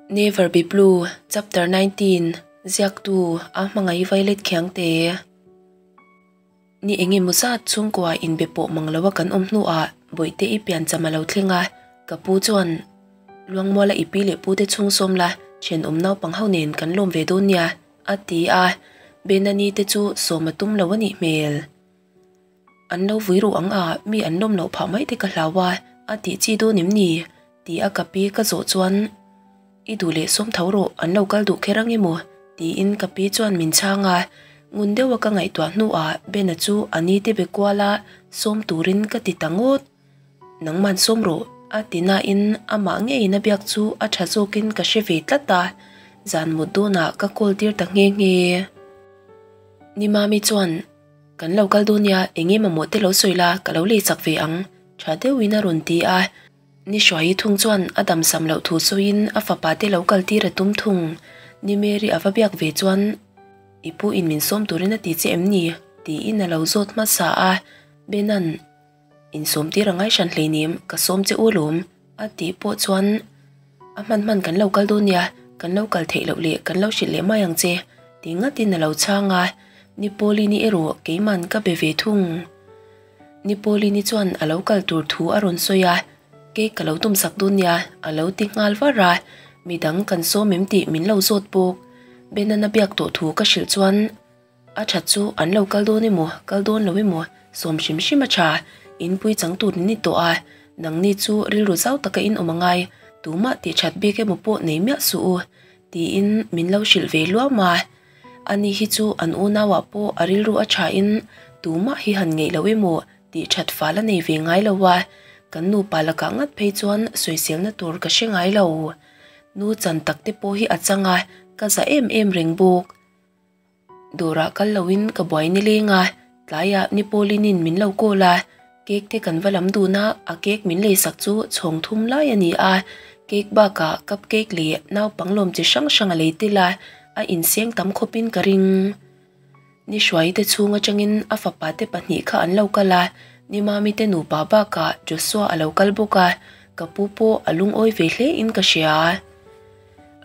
Never Be Blue, Chapter 19, Ziaktu, A Hmangaih Violet Khiangte. Ni eng emaw zat chhungkua inbe pawh mang loa kan awm hnuah Bawihte i piancham a lo thleng a, ka pu chuan Luangmuala i pi leh pute chhung sawm la, thenawm naupang ho nen kan lawm ve dawn nia, a ti a, Benani te chu sawm a tum lo a nih hmel. An lo vui ruh ang a, mi an lawm loh phah mai te ka hlau a, a tih chi dawn em ni? Ti a ka pi ka zawh chuan, I duh leh sawm tho rawh, an lo kal duh kher ang emaw? Tiin ka pi chuan min chhang a, ngun deuha ka ngaihtuah hnuah Bena chu a ni te be kual a, sawm turin ka ti ta ngawt. Nangman sawm rawh, a ti nain amah ngeiin a biak chu a tha zawkin ka hre ve tlat a, zan mut dawnah ka call tir ta nghe nghe. Ni Mami chuan, Kan lo kal dawn nia, eng nge mamawh te lo sawi la, ka lo lei chak ve ang, tha deuhin a rawn ti a. Ni Hruaii thung chuan a damsam loh thu sawiin a fapa te lo kal tir a tum thung. Ni Mary a va biak ve chuan, I pu in min sawm turin a ti che em ni? tiin a lo zawt hmasa a. Benan, Insawm tir a ngai hran hleinem, ka sawm che u alawm, a tih pawh chuan, A hman hman kan lo kal dawn nia, kan lo kal theih loh leh kan lo hrilh leh mai ang che, ti ngatin a lo chhang a. Ni Pauline erawh keiman ka be ve thung. Ni Pauline chuan a lo kal tur thu a rawn sawi a, Cake ka lo tumsak dawn nia, a lo ti nghal var a. Midang kan sawm em tih min lo zawt bawk. Benana biak tawh thu ka hrilh chuan, A that chu an lo kal dawn emaw, kal dawn lo emaw, sawm hrim hrim a tha, inpui chang tur ni tawh a, nangni chu rilru zau taka in awm angai, tumah tih that bik emaw pawh nei miah suh u, tiin min lo hrilh ve luam a. Ani hi chu an unauah pawh a rilru a tha in tumah hi han ngeih lo emaw tih that fal a nei ve ngai lo a, kan nupa lakah ngat phei chuan sawiselna tur ka hre ngai lo. Nu chan tak te pawh hi a chang a, ka za em em reng bawk. Dawrah kal loin ka buai nileng a, tlaiah ni Pauline-in min lo call a, cake te kan va lam dun a, a cake min leisak chu chhawng thum lai a ni a, cake bakah cup cake leh naupang lawm chi hrang hrang a lei tel a, a inseng tam khawpin ka ring. Ni Hruaite chhung atangin a fapa te pahnih kha an lo kal a, ni Mami te nupa bakah Joshua a lo kal bawk a, ka pu pawh a lungawi ve hle in ka hria.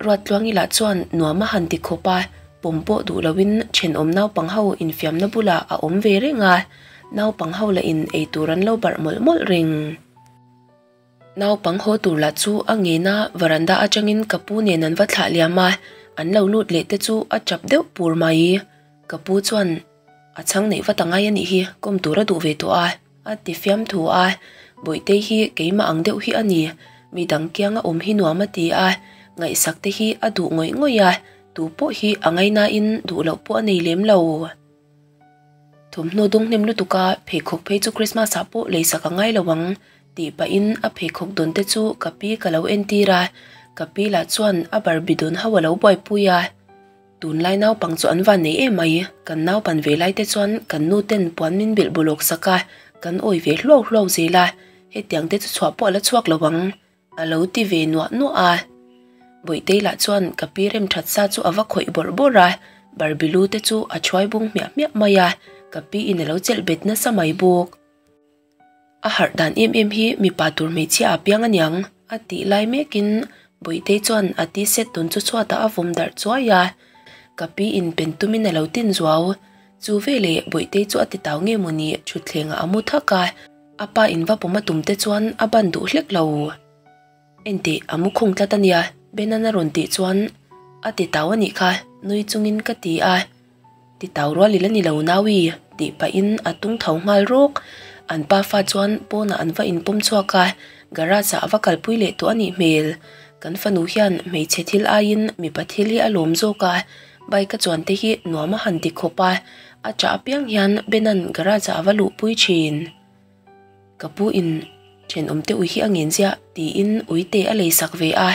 Ruattluangi lah chuan nuam a han ti khawp a, pawm pawh duh loin thenawm naupang ho infiamna bulah a awm ve reng a, naupang ho lah in ei tur an lo barh mawlh mawlh reng. Naupang haw tur lah chu a ngen a, varanda atangin ka pu nen an va thlah liam a, an lo lut leh te chu a tap deuh pur mai. Ka pu chuan a chhang neih vat a ngai a nih hi, kawm tur a duh ve tawh a. A ti fiamthu a, Bawihtei hi keimah ang deuh hi a ni, midang kianga awm hi nuam a ti a, ngaihsak te hi a duh ngawih ngawih a, tu pawh hi a ngainain duh loh pawh a nei lem lo. Thawmhnaw dawng hnem lutuk a, pheikhawk phei chu Christmas ah pawh leisak a ngai lo ang, tih pahin a pheikhawk dawn te chu ka pi ka lo entir a, ka pi lah chuan a barbie dawn ho a lo buaipui a. Tunlai naupang chu an van nei em mai, kan naupan ve lai te chuan kan nu ten puan min bilh bulawk sak a, kan awi ve hluau hluau zel a, hetiang te chu chhuah pawh a la chhuak lo ang, a lo ti ve nuah nuah a. Bawihtei lah chuan ka pi rem that sa chu a va khawih bawrh bawrh a, Barbie lu te chu a thuai bung hmiah hmiah mai a, ka pi in a lo chelh bet nasa mai bawk. A harh dan em em hi mipa tur hmeichhia a piang aniang a tih lai mekin Bawihtei chuan a ti set tun chu chhuatah a vawm darh chuai a, ka pi in pen tumin a lo tin zuau. Chu veleh Bawihtei chu a ti tau nge mawni thutthlengah a mu thak a, a pa in va pawm a tum te chuan a ban duh hlek lo. Enteh a mu khung tlat ania Benan a rawn tih chuan a ti tau anih kha nui chungin ka ti a. Ti tau rual ila ni lo Naui, tih pahin a tung tho nghal rawk. An pa fa chuan pawnah an va inpawm chhuak a, garage ah a va kalpui leh tawh a nih hmel. Kan fanu hian hmeichhe thil aiin mipa thil hi a lawm zawk a, bike a chuan te hi nuam a han ti khawp a, a chah apiang hian Benan garage ah a va luhpui thin. Ka pu in thenawm te ui hi a ngen ziah tiin uite a lei sak ve a,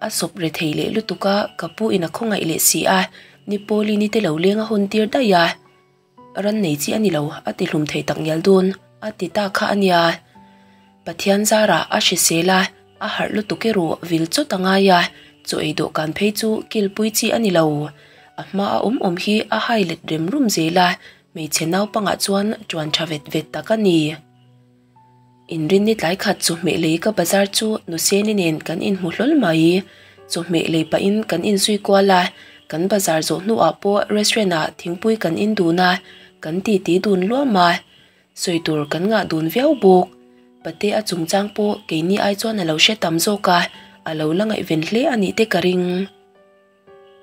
a sawp re thei leh lutuk a, ka pu in a khawngaih leh si a, ni Pauline-i te lo leng a hawn tir daih a, ran nei chi a ni lo a ti hlum thei tak ngial dawn a ti ta kha a nia. Pathian zarah a hrisel a, a harh lutuk erawh vil chawt a ngai a, chaw ei dawhkan phei chu kilpui chi a ni lo, a hma a awm awm hi a hai let rem rum zel a, Hmeichhe naupangah chuan ṭuan ṭha vet vet tak a ni. Inrinni tlai khat chu hmeh lei ka bazar chu Nuseni nen kan inhmu hlawl mai. Chawhmeh lei pahin kan inzui kual a, kan bazar zawh hnuah pawh restaurant ah thingpui kan in dun a, kan titi dun luam a. Sawi tur kan ngah dun viau bawk. Pate a chungchang pawh keini ai chuan a lo hre tam zawk a, a lo la ngaihven hle a nih te ka ring.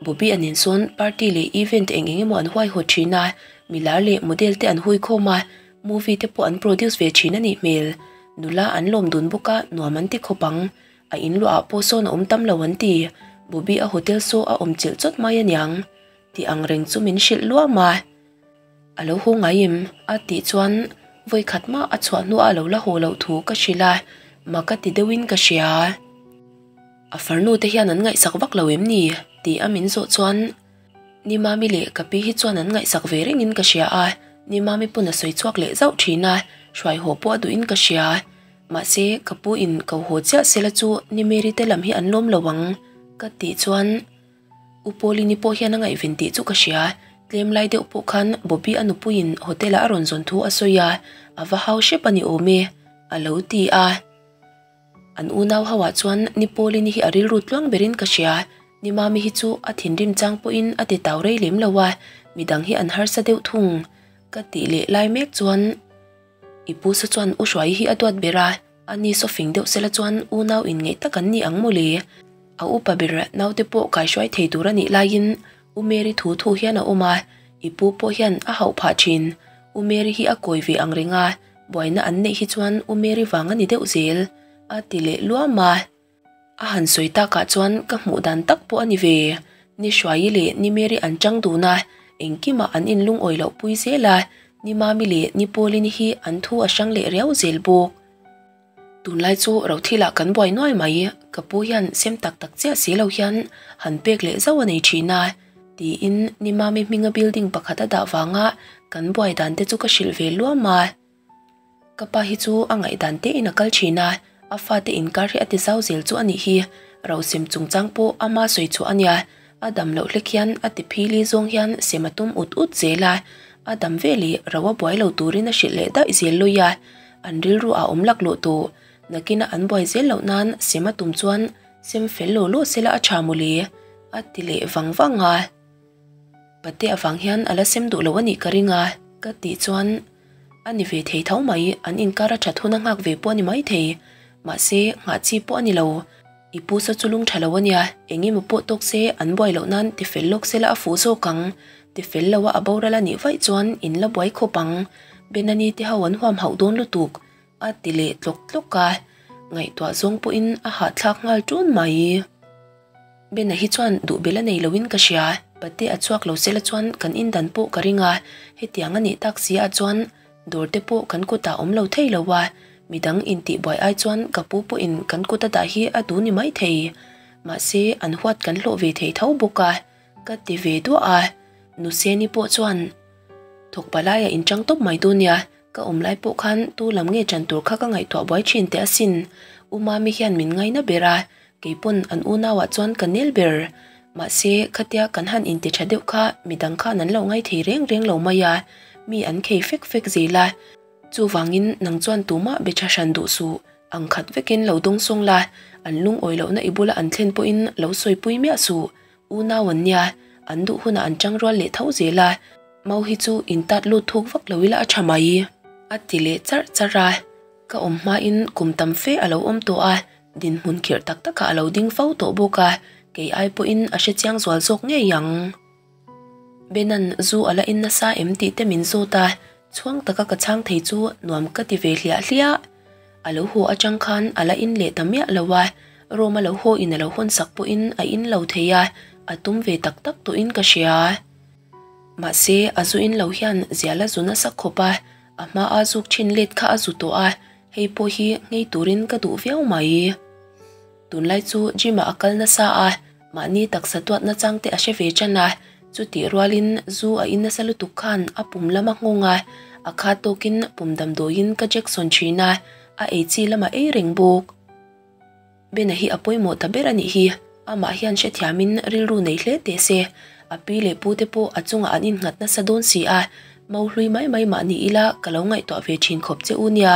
Bobby a nen sawn party leh event eng eng emaw an huaihawt thin a, milar leh model te an hui khawm a, movie te pawh an produce ve thin a nih hmel. Nula an lawm dun bawk a, nuam an ti khawp ang. A in luahah pawh sawn a awm tam lo an ti. Bobby a hotel saw a awm chilh chawt mai aniang tih ang reng chu min hrilh luam a. A lo haw ngai em? a tih chuan vawi khat mah a chhuah hnuah a lo la haw loh thu ka hrilh a, mak a ti deuhin ka hria. A farnu te hian an ngaihsak vak lo em ni? tih a min zawh chuan Ni Mami leh ka pi hi chuan an ngaihsak ve rengin ka hria a, Ni Mami pawn a sawi chhuak leh zauh thin a, hruai haw pawh a duhin ka hria. Mahse, ka pu in ko haw chiah sela chu Ni Mary te lam hi an lawm lo ang ka tih chuan U Pauline-i pawh hian a ngaihven tih chu ka hria, tlem lai deuh pawh khan Bobby a nupuiin hotel-ah a rawn zawn thu a sawi a, a va hau hrep a ni awm e, a lo ti a. An unau ho ah chuan Ni Pauline-i hi a rilru tluang berin ka hria, Ni Mami hi chu a thinrim chang pawhin a ti tau rei lem lo a, midang hi an harsa deuh thung ka tih leh lai mek chuan I pu sa chuan U Hruai hi a duat ber a, a ni saw fing deuh sela chuan unau inngeih tak an ni ang mawle. A upa ber naute pawh kaihruai thei tur a nih laiin U Mary thu thu hian a awm a, i pu pawh hian a hauh phah thin. U Mary hi a kawi ve ang reng a, buaina an neih hi chuan U Mary vang a ni deuh zel, a ti leh luam a. A han sawi takah chuan ka hmuh dan tak pawh a ni ve. Ni Hruaii leh Ni Mary an chang dun a, engkimah an inlungawi loh pui zel a, Ni Mami leh Ni Pauline hi an thu a hrang leh riau zel bawk. Tunlai chu Rothilah kan buai nuai mai, ka pu hian sem tak tak chiah si lo hian han pek leh zauh a nei thin a, tiin Ni Mami hminga building pakhat a dah vanga kan buai dan te chu ka hrilh ve luam a. Ka pa hi chu a ngaihdan te in a kal thin a, a fate inkar hi a ti zau zel chu a nih hi. Rosem chungchang pawh ama sawi chhuah a nia, a dam loh hlek hian a ti phili zawng hian sem a tum ut ut zel a, a dam veleh ro a buai lo turin a hrilh leh daih zel lawi a, an rilru a awm laklawh tawh. Nakina an buai zel loh nan sem a tum chuan sem fel law law sela a tha mawle, a ti leh vang vang a. Pate avang hian a la sem duh lo a nih ka ring a, ka tih chuan A ni ve thei tho mai, an inkar a that hun a nghak ve pawh a ni mai thei. Mahse, nghah chi pawh a ni lo. I pu saw chu lung tha lo a nia, eng emaw pawh tawk se an buai loh nan ti fel lawk sela a fuh zawk ang. Ti fel lo a a boral a nih vaih chuan in la buai khawp ang. Benani te ho an huam hauh dawn lutuk, a ti leh tlawk tlawk a. Ngaihtuah zawng pawhin a hahthlak nghal ṭun mai. Bena hi chuan duh bel a nei loin ka hria, pate a chhuak lo sela chuan kan indan pawh ka ring a, hetiang a nih tak si ah chuan dawr te pawh kan kutah awm lo thei lo a, midang intihbuai ai chuan ka pu pawhin kan kut a dah hi a duh ni mai thei. Mahse an huat kan hlawh ve thei tho bawk a, ka ti ve duah a, Nuseni pawh chuan thawk palai a inchang tawp mai dawn nia, Ka awm lai pawh khan tu lam nge ṭan tur kha ka ngaihtuah buai ṭhin teh asin. U Mami hian min ngaina ber a, kei pawn an unauah chuan ka nel ber. Mahse, khatia kan han inti ṭha deuh kha midang khan an lo ngai thei reng reng lo mai a, mi an khei fek fek zel a. Chuvangin nang chuan tumah be ṭha hran duh suh, ang khat vekin lo dawng sawng la, an lungawi lohna i bula an thlen pawhin lo sawipui miah suh. Unau an nia, an duh hunah an ṭang rual leh tho zel a, Mau hi chu in tat lut thuk vak lo ila a ṭha mai, a ti leh charh charh a. Ka awm hmain kum tam fe a lo awm tawh a, dinhmun khirh tak takah a lo ding fo tawh bawk a, kei ai pawhin a hrechiang zual zawk ngei ang. Benan zu a la in nasa em tih te min zawt a, chhuang taka ka chhang thei chu nuam ka ti ve hliah hliah. A lo haw atang khan a la in leh ta miah lo a, room a lo haw in a lo hawn sak pawhin a in lo thei a, a tum ve tak tak tawhin ka hria. Mahse, a zu in lo hian zial a zu nasa khawp a, a hma a zuk thin let kha a zu tawh a, hei pawh hi nghei turin ka duh viau mai. Tunlai chu gym ah a kal nasa a, mahni taksa tuat nachang te a hre ve tan a, chutih rualin zu a in nasa lutuk khan a pum lam a nghawng a, a kha tawkin pum damdawiin ka Jackson thin a, a ei chi lamah ei reng bawk. Bena hi a pawimawh ta ber a nih hi, amah hian hrethiamin rilru nei hle teh se, a pi leh pu te pawh a chungah an innghat nasa dawn si a, mauhlui mai mai mah ni ila ka lo ngaihtuah ve thin khawp che u nia.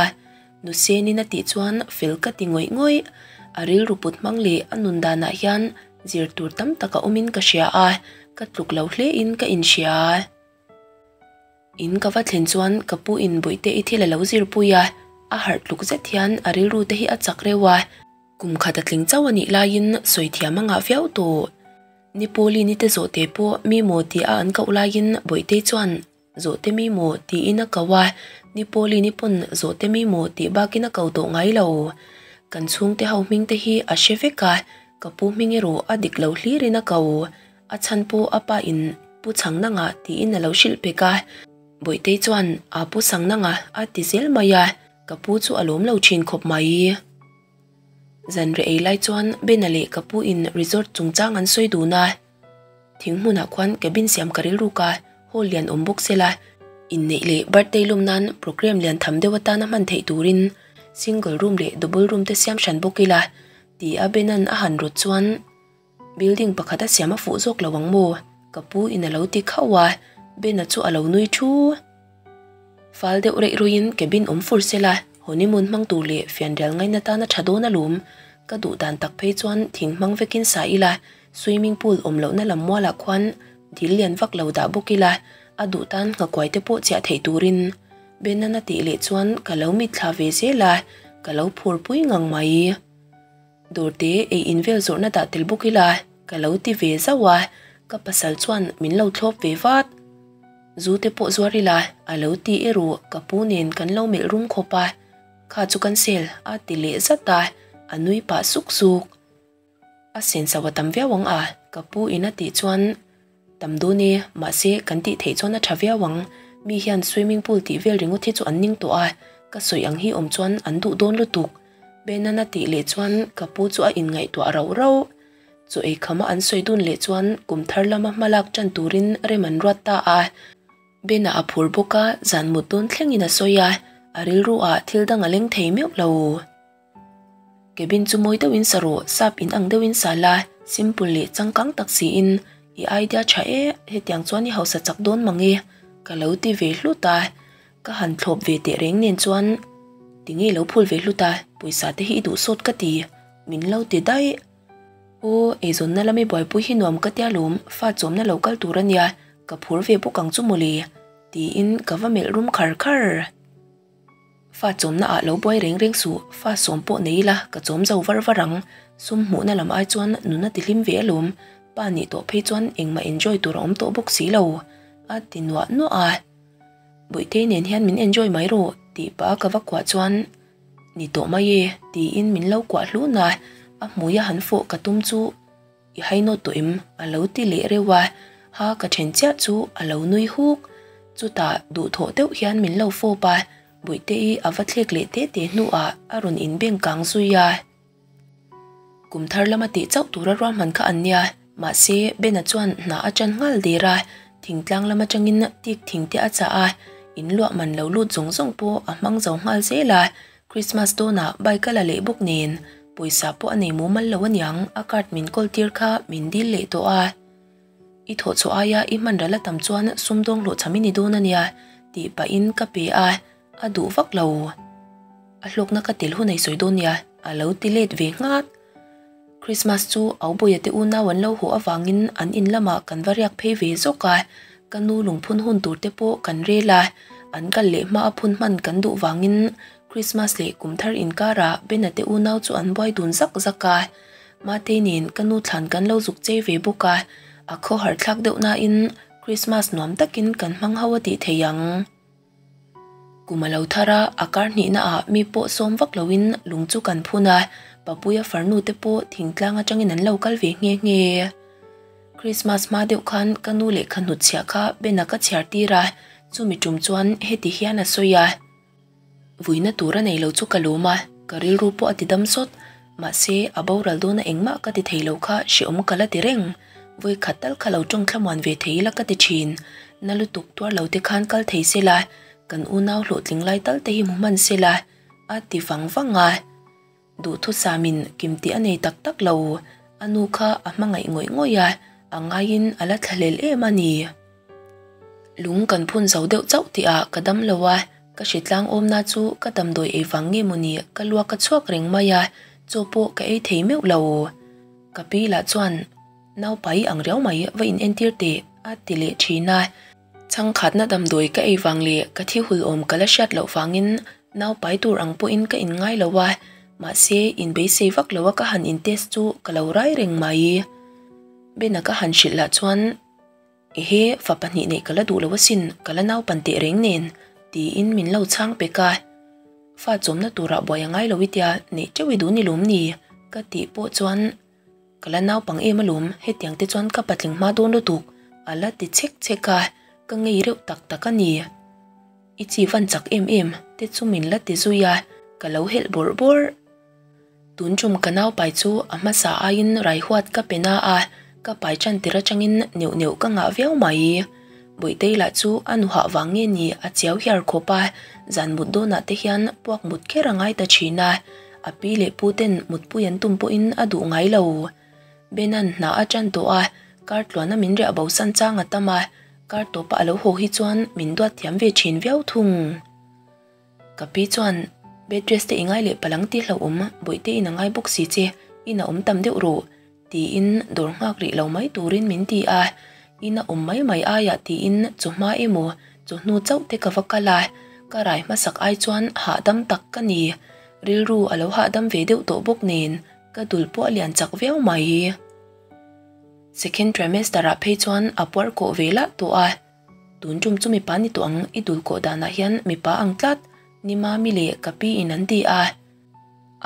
Nusenin a tih chuan fel ka ti ngawih ngawih. A rilru put hmang leh a nun danah hian Zir tur tam tak a awmin ka hria a, ka tluk lo hle in ka inhria. In ka va thlen chuan ka pu in Bawihte i thil a lo zirpui a, a harh tluk zet hian a rilru te hi a chak reuh a. Kum khat a tling chauh a nih laiin sawi thiam a ngah viau tawh. Ni Pauline te zawhte pawh mi maw tia an koh laiin Bawihtei chuan Zawhte mi maw tiin a ko a, ni Pauline pawn zawhte mi maw tih bakin a ko tawh ngai lo. Kan chhungte ho hming te hi a hre vek a, ka pu hming erawh a dik lo hlirin a ko. A chhan pawh a pa in Pu Chhangnanga tiin a lo hrilh pek a, Bawihtei chuan a Pu Sangnanga a ti zel mai a, ka pu chu a lawm lo thin khawp mai. Zan reh ei lai chuan Bena leh ka pu in resort chungchang an sawi dun a, thing hmunah khuan cabin siam ka rilruk a, hall lian awm bawk sela, inneih leh birthday lawm nan programme lian tham deuh atana hman theih turin single room leh double room te siam hran bawk ila ti a Bena'n a han rawt chuan Building pakhat a siam a fuh zawk lo ang maw? Ka pu in a lo ti khauh a, Bena chu a lo nui thu. Fal deuh reih ruiin cabin awm fur sela, honeymoon hmang tur leh fianrial ngaina tan a tha dawn alawm. Ka duh dan tak phei chuan thing hmang vekin sa ila, swimming pool awm lohna lam mualah khuan dil lian vak lo dah bawk ila, a duh tan nghakuai te pawh chiah theih turin. Benan a tih leh chuan ka lo mitthla ve zel a, ka lo phur pui ngang mai. Dawrte ei in vel zawrhna dah tel bawk ila ka lo ti ve zauh a, ka pasal chuan min lo thlawp ve vat. Zu te pawh zuar ila a lo ti erawh ka pu nen kan lo melh rum khawp a, kha chu kan sel a ti leh zat a, a nui pah suk suk. A senso a tam viau ang a, ka pu in a tih chuan Tam dawn e, mahse kan tih theih chuan a tha viau ang. Mi hian swimming pool tih vel ringawt hi chu an ning tawh a, ka sawi ang hi awm chuan an duh dawn lutuk. Benan a tih leh chuan ka pu chu a inngaihtuah rauh rauh. Chaw ei khama an sawi dun leh chuan kum thar lama hma lak tan turin rem an ruat ta a. Bena a phur bawk a, zan mut dawn thlengin a sawi a, a rilru ah thil dang a leng thei meuh lo. Cabin chu mawi deuhin sa rawh, sap in ang deuhin sa la, simple leh changkang tak siin i idea tha e, hetiang chuan i hausa chak dawn mang e, ka lo ti ve hlut a, ka han thlawp ve teh reng nen chuan tinge lo phul ve hlut a, pawisa te hi i duh sawt ka ti, min lo ti daih. Aw, eizawnna lami buaipui hi nuam ka tia lawm, fa chawmna lo kal tur a nia, ka phur ve bawk ang chu mawle, tiin ka va melh rum khar khar. Fa chawmna ah lo buai reng reng suh, fa sawm pawh nei ila ka chawm zo var var ang, sum hmuhna lam ai chuan nuna ti hlim ve alawm, pa nih tawh phei chuan engmah enjoy tur a awm tawh bawk si lo, a ti nuah nuah a. Bawihtei nen hian min enjoy mai rawh, tih pah a ka va kuah chuan, Ni tawh mai e, tiin min lo kuah hlun a, a hmui a han fawh ka tum chu, I hai nawt tawh em? A lo ti leh reuh a, ha ka then chiah chu a lo nui huk. Chutah duhthawh deuh hian min lo fawp a, Bawihte-i a va thlek leh te te hnuah a rawn inbeng kang zui a. Kum thar lama tih chauh tura ruahman kha an nia, mahse Bena chuan hna a tan nghal der a, thingtlang lam atangin tik thing te a chah a, in luah man lo lut zawng zawng pawh a hmang zo nghal zel a, Christmas dawnah bike a la leh bawk nen, pawisa pawh a nei mumal lo aniang a card min kawl tir kha min dil leh tawh a. I thawh chhuah aia i hman ral a tam chuan sumdawng hlawhchham i ni dawn ania tih pahin ka pe a, a duh vak lo. A hlawkna ka tel hun a i sawi dawn nia a lo ti let ve nghat. Christmas chu Aubawiah te unau an lo haw avangin an in lamah kan va riak phei ve zawk a, ka nu lungphun hun tur te pawh kan rel a, an kal leh hma a phun hman kan duh vangin Christmas leh kum thar inkarah Bena te unau chu an buai dun zak zak a, Matei nen ka nu thlan kan lo zuk chei ve bawk a, a khawhar thlak deuh nain Christmas nuam takin kan hmang ho a tih thei ang. Kum a lo thar a, a kar hnihna ah mi pawh sawm vak loin lung chu kan phun a, Papuia farnu te pawh thingtlang atangin an lo kal ve nghe nghe. Christmas hma deuh khan ka nu lehkha hnutchhiah kha Bena ka chhiar tir a, chumi tum chuan heti hian a sawi a. Vuina tur a nei lo chu ka lawm a, ka rilru pawh a ti dam sawt. Mahse, a boral dawna engmah ka ti thei lo kha hrehawm ka la ti reng. Vawi khat tal kha lo tawng thlamuan ve thei ila ka ti thin. Na lutuk tuar lo te khan kal thei se la, kan unau hlawhtling lai tal te hi hmu hman se la, a ti vang vang a. Duhthusamin kimtih a nei tak tak lo, a nu kha a hmangaih ngawih ngawih a, a ngaiin a la thlahlel em a ni. Lung kan phun zo deuh chauh tihah ka dam lo a, ka hritlang awmna chu ka damdawi ei vang nge mawni ka luak ka chhuak reng mai a, chaw pawh ka ei thei meuh lo. Ka pi lah chuan. Naupai ang riau mai va in entir teh a ti leh thin a. Chhangkhatna damdawi ka ei vang leh ka thi hul awm ka la hriat loh vangin naupai tur ang pawhin ka in ngai lo a, mahse in beisei vak lo a ka han in test chu ka lo rai reng mai. Bena ka han hrilh lah chuan Ehe, fa pahnih neih ka la duh lo asin, ka la naupan teh reng nen tiin min lo chhang pek a. Fa chawmna turah buai a ngai lo i tia neih teuh i duh ni lawm ni? ka tih pawh chuan Ka la naupang em alawm, hetiang te chuan ka patling hma dawn lutuk, a la ti chek chek a, ka ngei reuh tak tak a ni. I chi van chak em em te chu min la ti zui a, ka lo helh bawrh bawrh. Tun tum ka naupai chu a hmasa aiin raihuat ka pe na a, ka pai tan tir atangin neuh neuh ka ngah viau mai. Bawihtei lah chu a nuhah vang nge ni a chiau hiar khawp a, zan mut dawnah te hian puak mut kher a ngai ta thin a, A pi leh pu ten mutpui an tum pawhin a duh ngai lo. Benan hna a tan tawh a, kar tluana min riah bo san chang a tam a, kar tawpa a lo haw hi chuan min duat thiam ve thin viau thung. Ka pi chuan bed rest te i ngai leh palang ti hlauhawm, bawihte in a ngai bawk si che, in a awm tam deuh rawh. Tiin dawr nghak rih lo mai turin min ti a, in a awm mai mai aiah tiin chawhma emaw chawhnu chauh te ka va kal a, ka rai hmasak ai chuan hahdam tak ka ni. Rilru a lo hahdam ve deuh tawh bawk nen ka dul pawh a lian chak viau mai. Second trimester ah phei chuan a puar kawh ve lah tawh a, tun tum chu mipa ni tawh ang i dul kawh danah hian mipa ang tlat ni Mami leh ka pi in an ti a.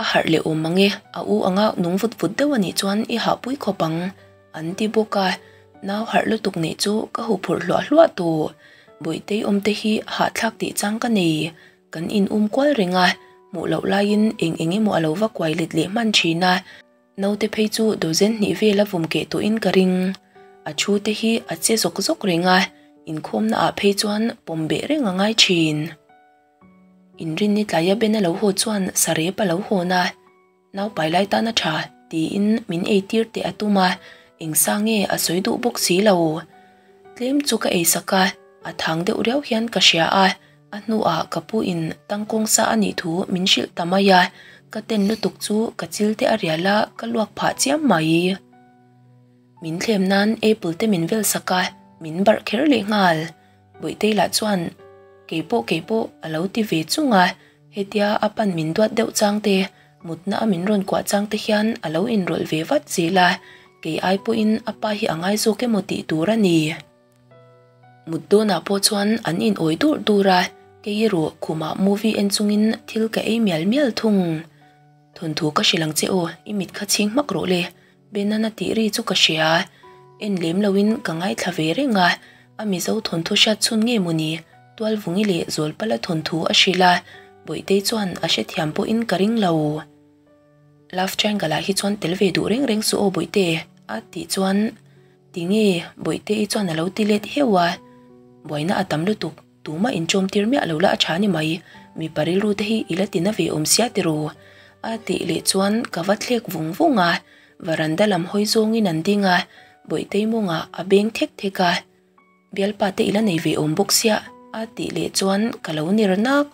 A harh leh awm mang e, a u anga nung vut vut deuh a nih chuan i hahpui khawp ang, an ti bawk a. Nau harh lutuk neih chu ka huphurh hluah hluah tawh. Bawihtei awm te hi hahthlak tih chang ka nei. Kan in um kual reng a, hmuh loh laiin eng eng emaw a lo va kuai let leh hman thin a. Naute phei chu dozen hnih vel a vum keh tawhin ka ring. A thu te hi a che zawk zawk reng a, inkhawmna ah phei chuan pawm beh reng a ngai thin. Inrinni tlaia Ben a lo haw chuan sarep a lo hawn a, Naupai lai tan a tha tiin min eitir teh a tum a, engsa nge a sawi duh bawk si lo. Tlem chu ka eisak a, a thang deuh riau hian ka hria a, a hnuah ka pu in tangkawng sa a nih thu min hrilh ta mai a, ka ten lutuk chu ka chil te a rial a, ka luak phah chiam mai. Min thlem nan apple te min vel sak a, min barh kher leh nghal. Bawihtei lah chuan Keipawh keipawh a lo ti ve chung a, hetia a pan min duat deuh chang te, mutna a min rawn kuah chang te hian a lo inrawlh ve vat zel a, kei ai pawhin a pa hi a ngai zawk emaw tih tur a ni. Mut dawnah pawh chuan an inawi dur dur a, kei erawh khumah movie en chungin thil ka ei mial mial thung. Thawnthu ka hrilh ang che aw, i mit kha chhing hmak rawh le, Benana tih ri chu ka hria. En lem loin ka ngaithla ve reng a, a Mizo thawnthu hriat chhun nge maw ni? Tualvungi leh Zawlpala thawnthu a hrilh a, Bawihtei chuan a hrethiam pawhin ka ring lo. Love triangle ah hi chuan tel ve duh reng reng suh aw Bawihte, a tih chuan Tinge? Bawihtei chuan a lo ti let heu a, buaina a tam lutuk. Tumah inchawm tir miah lo la a tha ni mai, mipa rilru te hi i la tina ve awm sia tiraw? A tih leh chuan ka va thlek vung vung a, varanda lam hawi zawngin an ding a, Bawihtei mawngah a beng thek thek a, Bialpa te i la nei ve awm bawk sia a tih leh chuan ka lo ner nak.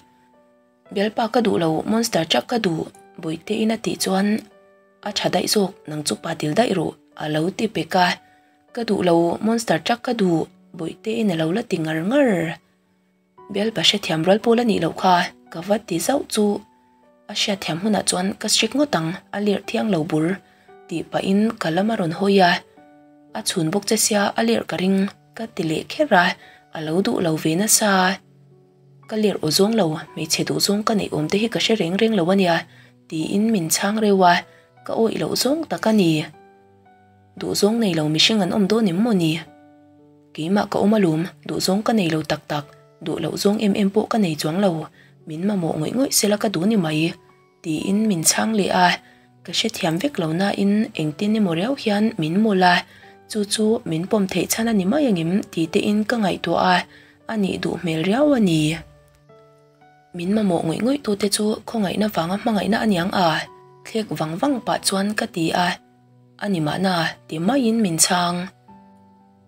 Bialpa ka duh lo, monster truck ka duh, Bawihteiin a tih chuan a tha daih zawk, nang chu pa dil daih rawh a lo ti pek a. Ka duh lo, monster truck ka duh, Bawihteiin a lo la ti ngar ngar. Bialpa hrethiam rual pawl a nih loh kha, ka va ti zauh chu. A hriatthiam hunah chuan ka strict ngawt ang, a lerh thiang lo bur, tih pahin ka lam a rawn hawi a. A chhun bawk che sia a lerh ka ring, ka ti leh kher a, a lo duh lo ve nasa. Ka lerh aw zawng lo, hmeichhe duh zawng ka neih awm te hi ka hre reng reng lo a nia, tiin min chhang reuh a, ka awih loh zawng tak a ni. Duhzawng nei lo mihring an awm dawn em maw ni? Keimah ka awm alawm, duhzawng ka nei lo tak tak, duh loh zawng em em pawh ka nei chuang lo, min mamawh ngawih ngawih sela ka duh ni mai, tiin min chhang leh a, ka hrethiam vek lo nain engtin emaw riau hian min mawlh a, chu chu min pawm theih chhan a ni mai angem ti tein ka ngaihtuah a, a nih duh hmel riau a ni. Min mamawh ngawih ngawih tute chu khawngaihna vanga hmangaihna a niang a, thlek vang vang pah chuan ka ti a. A ni mahna, ti maiin min chhang.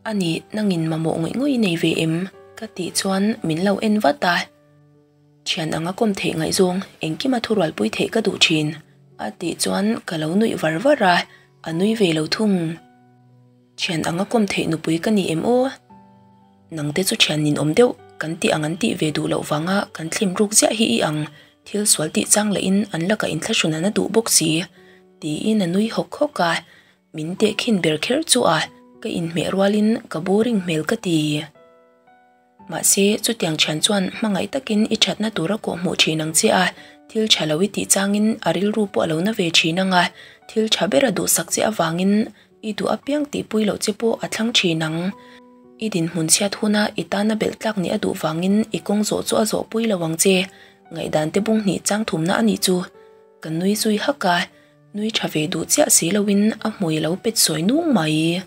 A nih, nangin mamawh ngawih ngawih i nei ve em? Ka tih chuan min lo en vat a. Thian anga kawm theih ngaihzawng engkima thurualpui theih ka duh thin, a tih chuan ka lo nuih var var a, a nui ve lo thung. Thian anga kawm theih nupui ka ni em aw? Nang te chu thian ninawm deuh kan tih ang an tih ve duh loh vanga kan thlim ruk ziah hi i ang, thil sual tih chang lahin an lakah inthlahrun an a duh bawk si, tiin a nui hawk hawk a, min tehkhin ber kher chu a ka inhmeh rualin ka boring hmel ka ti. Mahse, chutiang thian chuan hmangaih takin i thatna tura kawhhmuh thin ang che a, thil tha lo i tih changin a rilru pawh a lo na ve thin ang a, thil tha bera duhsak che avangin i duh apiang tihpui loh che pawh a thlang thin ang. I dinhmun chhiat huna i tana belh tlak nih a duh vangin i kawng zawh chu a zawhpui lo ang che. Ngaihdan te bung hnih chang thumna a nih chu. Ka nui zui hak a, nui tha ve duh chiah si loin a hmui a lo pet sawi nung mai.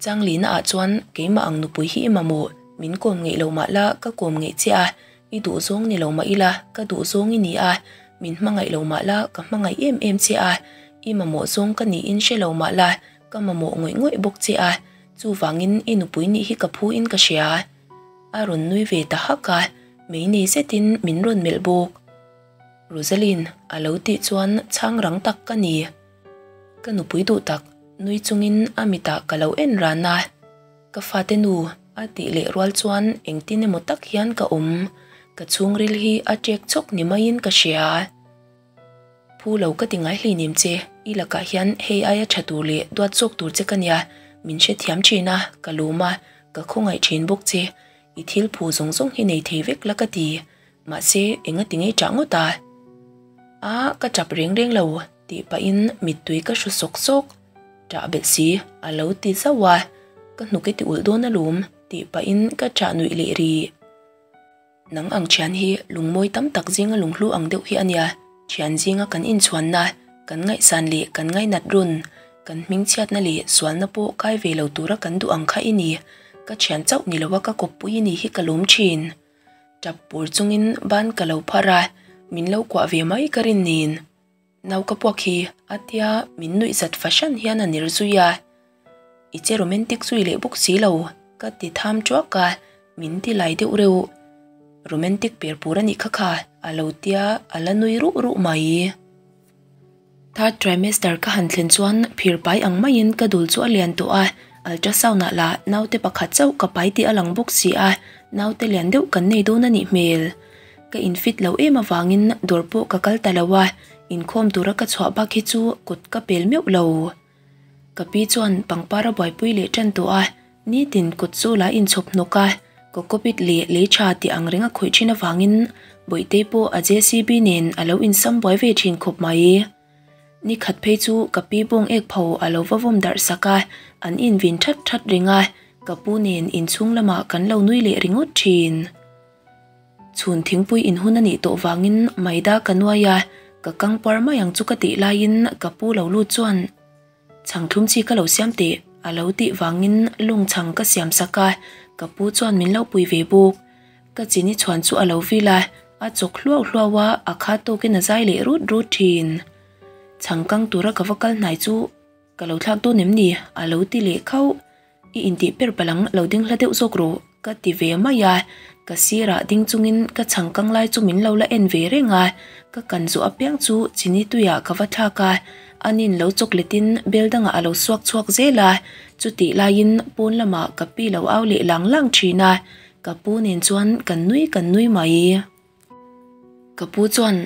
Changlina ah chuan keimah ang nupui hi i mamawh, min kawm ngeih lo mah la ka kawm ngeih che a, i duh zawng ni lo mah ila ka duh zawng i ni a, min hmangaih lo mah la ka hmangaih em em che a, i mamawh zawng ka niin hre lo mah la ka mamawh ngawih ngawih bawk che a, chuvangin i nupui nih hi ka phu in ka hria. A rawn nui ve ta hak a, mei nei zetin min rawn melh bawk. Rosaline a lo tih chuan chhang rang tak ka ni. Ka nupui duh tak, nui chungin a mitah ka lo en ran a, ka fate nu a tih leh rual chuan engtin emaw tak hian ka awm, ka chhungril hi a ṭek chawk ni maiin ka hria. Phu lo ka ti ngai hleinem che, i lakah hian hei aia ṭha tur leh duat zawk tur che ka nia, min hrethiam ṭhin a, ka lawm a, ka khawngaih ṭhin bawk che, i thil phu zawng zawng hi nei thei vek la ka ti, mahse enga ti ngei ṭah ngawt a? A, ka ṭap reng reng lo. Tih pahin mittui ka hru sawk sawk, ṭah belh si a lo ti zauh a, ka hnuk i ti ulh dawn alawm tih pahin ka ṭah nuih leh rih. Nang ang ṭhian hi lungmawi tam tak zinga lunghlu ang deuh hi a nia, ṭhian zinga kan inchhuanna, kan ngaihsan leh kan ngainat run, kan hmingchhiatna leh sualna pawh kai ve lo tura kan duh ang kha i ni, ka ṭhian chauh ni loa ka kawppui i ni hi ka lawm ṭhin. Ṭap pur chungin ban ka lo phar a, min lo kuah ve mai ka rin nen. Nau ka puak hi a tia min nuih zat fahran hian a ner zui a, I che romantic zui leh bawk si lo ka ti tham tuak a, min ti lai deuh reuh. Romantic per pur a nih kha kha a lo tia a la nui ruh ruh mai. Third trimester ka han thlen chuan phir pai ang maiin ka dul chu a lian tawh a, ultrasound ah lah naute pakhat chauh ka pai tih a lang bawk si a, naute lian deuh kan nei dawn a nih hmel. Ka infit lo em avangin dawr pawh ka kal ta lo a, inkhawm tura ka chhuah bak hi chu kut ka pel meuh lo. Ka pi chuan pangpar a buaipui leh tan tawh a, nitin kut chu la inchhawp hnawk a, cocopeat leh lei tha tih ang reng a khawih thin avangin Bawihtei pawh a JCB nen a lo insam buai ve thin khawp mai. Ni khat phei chu ka pi bawng ek pho a lo va vawm darh sak a, an invin that that reng a, ka pu nen inchhung lamah kan lo nui leh ringawt thin. Chhun thingpui inhun a nih tawh vangin maida ka nuai a, ka kang par mai ang chu ka tih laiin ka pu lo lut chuan chhang thlum chi ka lo siam teh a lo tih vangin lung chhang ka siam sak a, ka pu chuan min lo pui ve bawk. Ka chini chhuan chu a lo vil a, a chawk hluau hluau a, a kha tawkin a zai leh rut rut thin. Chhang kang tura ka va kal hnai chu Ka lo thlak dawn em ni? A lo ti leh khauh. I intih per palang lo ding hla deuh zawk rawh, ka ti ve mai a. Ka sirah ding chungin ka chhang kang lai chu min lo la en ve reng a. Ka kan zawh apiang chu chini tuiah ka va thlak a, anin lo chawk letin bel dangah a lo suak chhuak zel a. Chutih laiin pawn lamah ka pi lo au leh lang lang thin a, ka pu nen chuan kan nui kan nui mai. Ka pu chuan.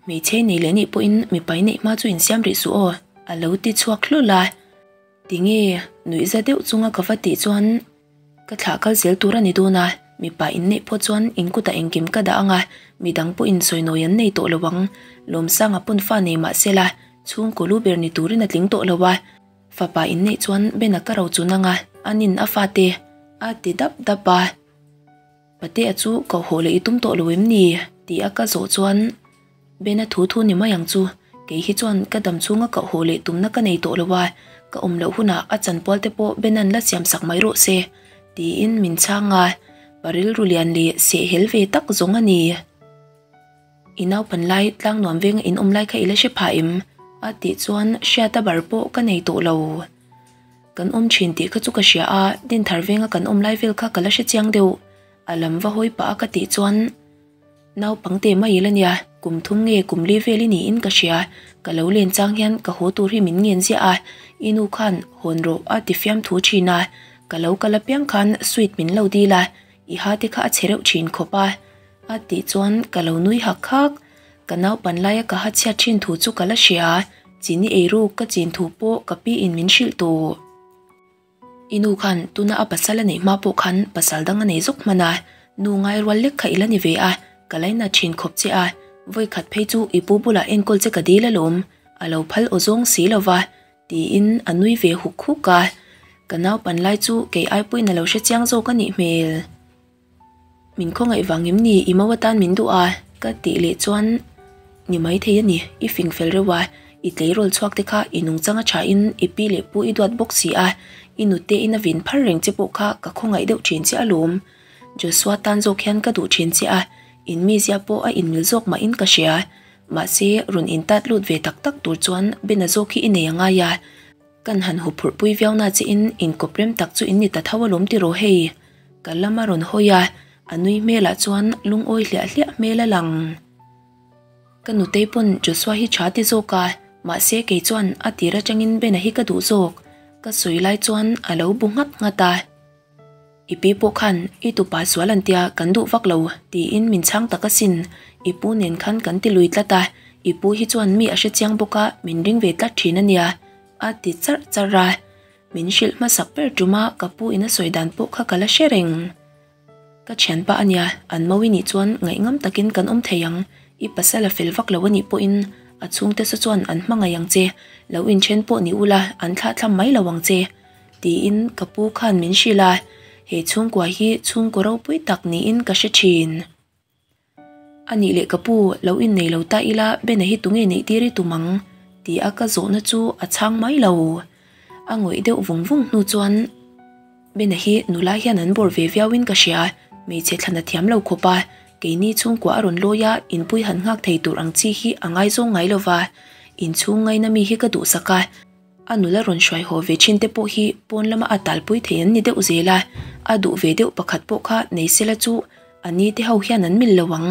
Hmeichhe nei leh nih pawhin mipai neih hma chu insiam rih suh aw, a lo ti chhuak hlul a. Tinge nuihza deuh chunga ka va tih chuan ka thlah kal zel tur a ni dawn a, mipa inneih pawh chuan in kutah engkim ka dah ang a, midang pawhin sawinawi an nei tawh lo ang. Lawmsanga pawn fa nei mah se la, chhungkaw lu ber ni turin a tling tawh lo a. Fapa inneih chuan Bena ka ro chun ang a, anin a fate a ti dap dap a. Patea chu koh haw leh i tum tawh lo em ni? tih a ka zawh chuan Bena thu thu ni mai ang chu, kei hi chuan ka dam chhunga koh haw leh tumna ka nei tawh lo a, ka awm loh hunah a chanpual te pawh Bena'n la siam sak mai rawh se, tiin min chhang a, pa rilru lian leh sehhel ve tak zawng a ni. I naupan lai tlang nuam venga in awm lai kha i la hre phah em? a tih chuan hriata bar pawh ka nei tawh lo. Kan awm thin tih kha chu ka hria a, Dinthar venga kan awm lai vel kha ka la hre chiang deuh. A lam va hawi pah a ka tih chuan naupang te mai ila nia, Kum thum nge kum li vel i niin ka hria, ka lo len chang hian ka haw tur hi min ngen ziah a, i nu khan hawn rawh a ti fiamthu thin a, ka lo kal apiang khan sweet min lo dil a, i ha te kha a che reuh thin khawp a, a tih chuan ka lo nui hak hak. Ka naupan laia ka ha chhiat thin thu chu ka la hria, chini eiruk ka chin thu pawh ka pi in min hrilh tawh. I nu khan tuna a pasal a neih hma pawh khan pasal dang a nei zawk hman a, nu ngai rual lek kha i la ni ve a, ka lainat thin khawp che a, vawi khat phei chu i pu bulah enkawl che ka dil alawm, a lo phal aw zawng si lo va, tiin a nui ve huk huk a. Ka naupan lai chu kei ai pawhin a lo hre chiang zawk a nih hmel. Min khawngaih vang em ni i mau atan min duh a? Ka tih leh chuan Ni maithei a ni, i fing fel reuh a, i tleirawl chhuak te kha i nungchang a tha in i pi leh pu i duat bawk si a, i nute in a vin phar reng che pawh kha ka khawngaih deuh thin che alawm. Joshua tan zawk hian ka duh thin che a, in mizia pawh a inmil zawk mah in ka hria. Mahse rawn intat lut ve tak tak tur chuan Bena zawk hi i nei a ngai a. Kan han huphurh pui viau na che in inkawp rem tak chu in ni ta tho alawm tiraw hei? Ka lam a rawn hawi a, a nui hmelah chuan lungawi hliah hliah hmel a lang. Ka nutei pawn Joshua hi tha ti zawk a, mahse kei chuan a tir atangin Bena hi ka duh zawk. Ka sawi lai chuan a lo bu nghat nghat a. I pi pawh khan i tupa sual an tia kan duh vak lo tiin min chhang tak asin, i pu nen khan kan ti lui tlat a, i pu hi chuan mi a hre chiang bawk a min ring ve tlat thin a nia a ti charh charh a, min hrilh hmasak ber tuma ka pu in a sawi dan pawh kha ka la hre reng. Ka thianpa a nia, an mawi nih chuan ngaihngam takin kan awm thei ang, i pasal a fel vak lo a nih pawhin a chhungte saw chuan an hmangaih ang che, lo inthen pawh ni ula an thlahthlam mai lo ang che. Tiin ka pu khan min hrilh a, he chhungkua hi chhungkaw ropui tak niin ka hre thin. A nih leh ka pu, lo innei lo ta ila Bena hi tunge neih tir i tum ang? ti a ka zawhna chu a chhang mai lo. A ngawih deuh vung vung hnu chuan Bena hi nula hian an bawr ve viauin ka hria, hmeichhe thlan a thiam lo khawp a, keini chhungkua a rawn lawi a, inpui han nghak thei tur ang chi hi a ngaizawng ngai lo va, inchhung ngaina mi hi ka duhsak a, A nula rawn hruai haw ve thin te pawh hi pawn lama a talpui thei an ni deuh zel a, a duh ve deuh pakhat pawh kha nei sela chu a ni te ho hian an mil lo ang.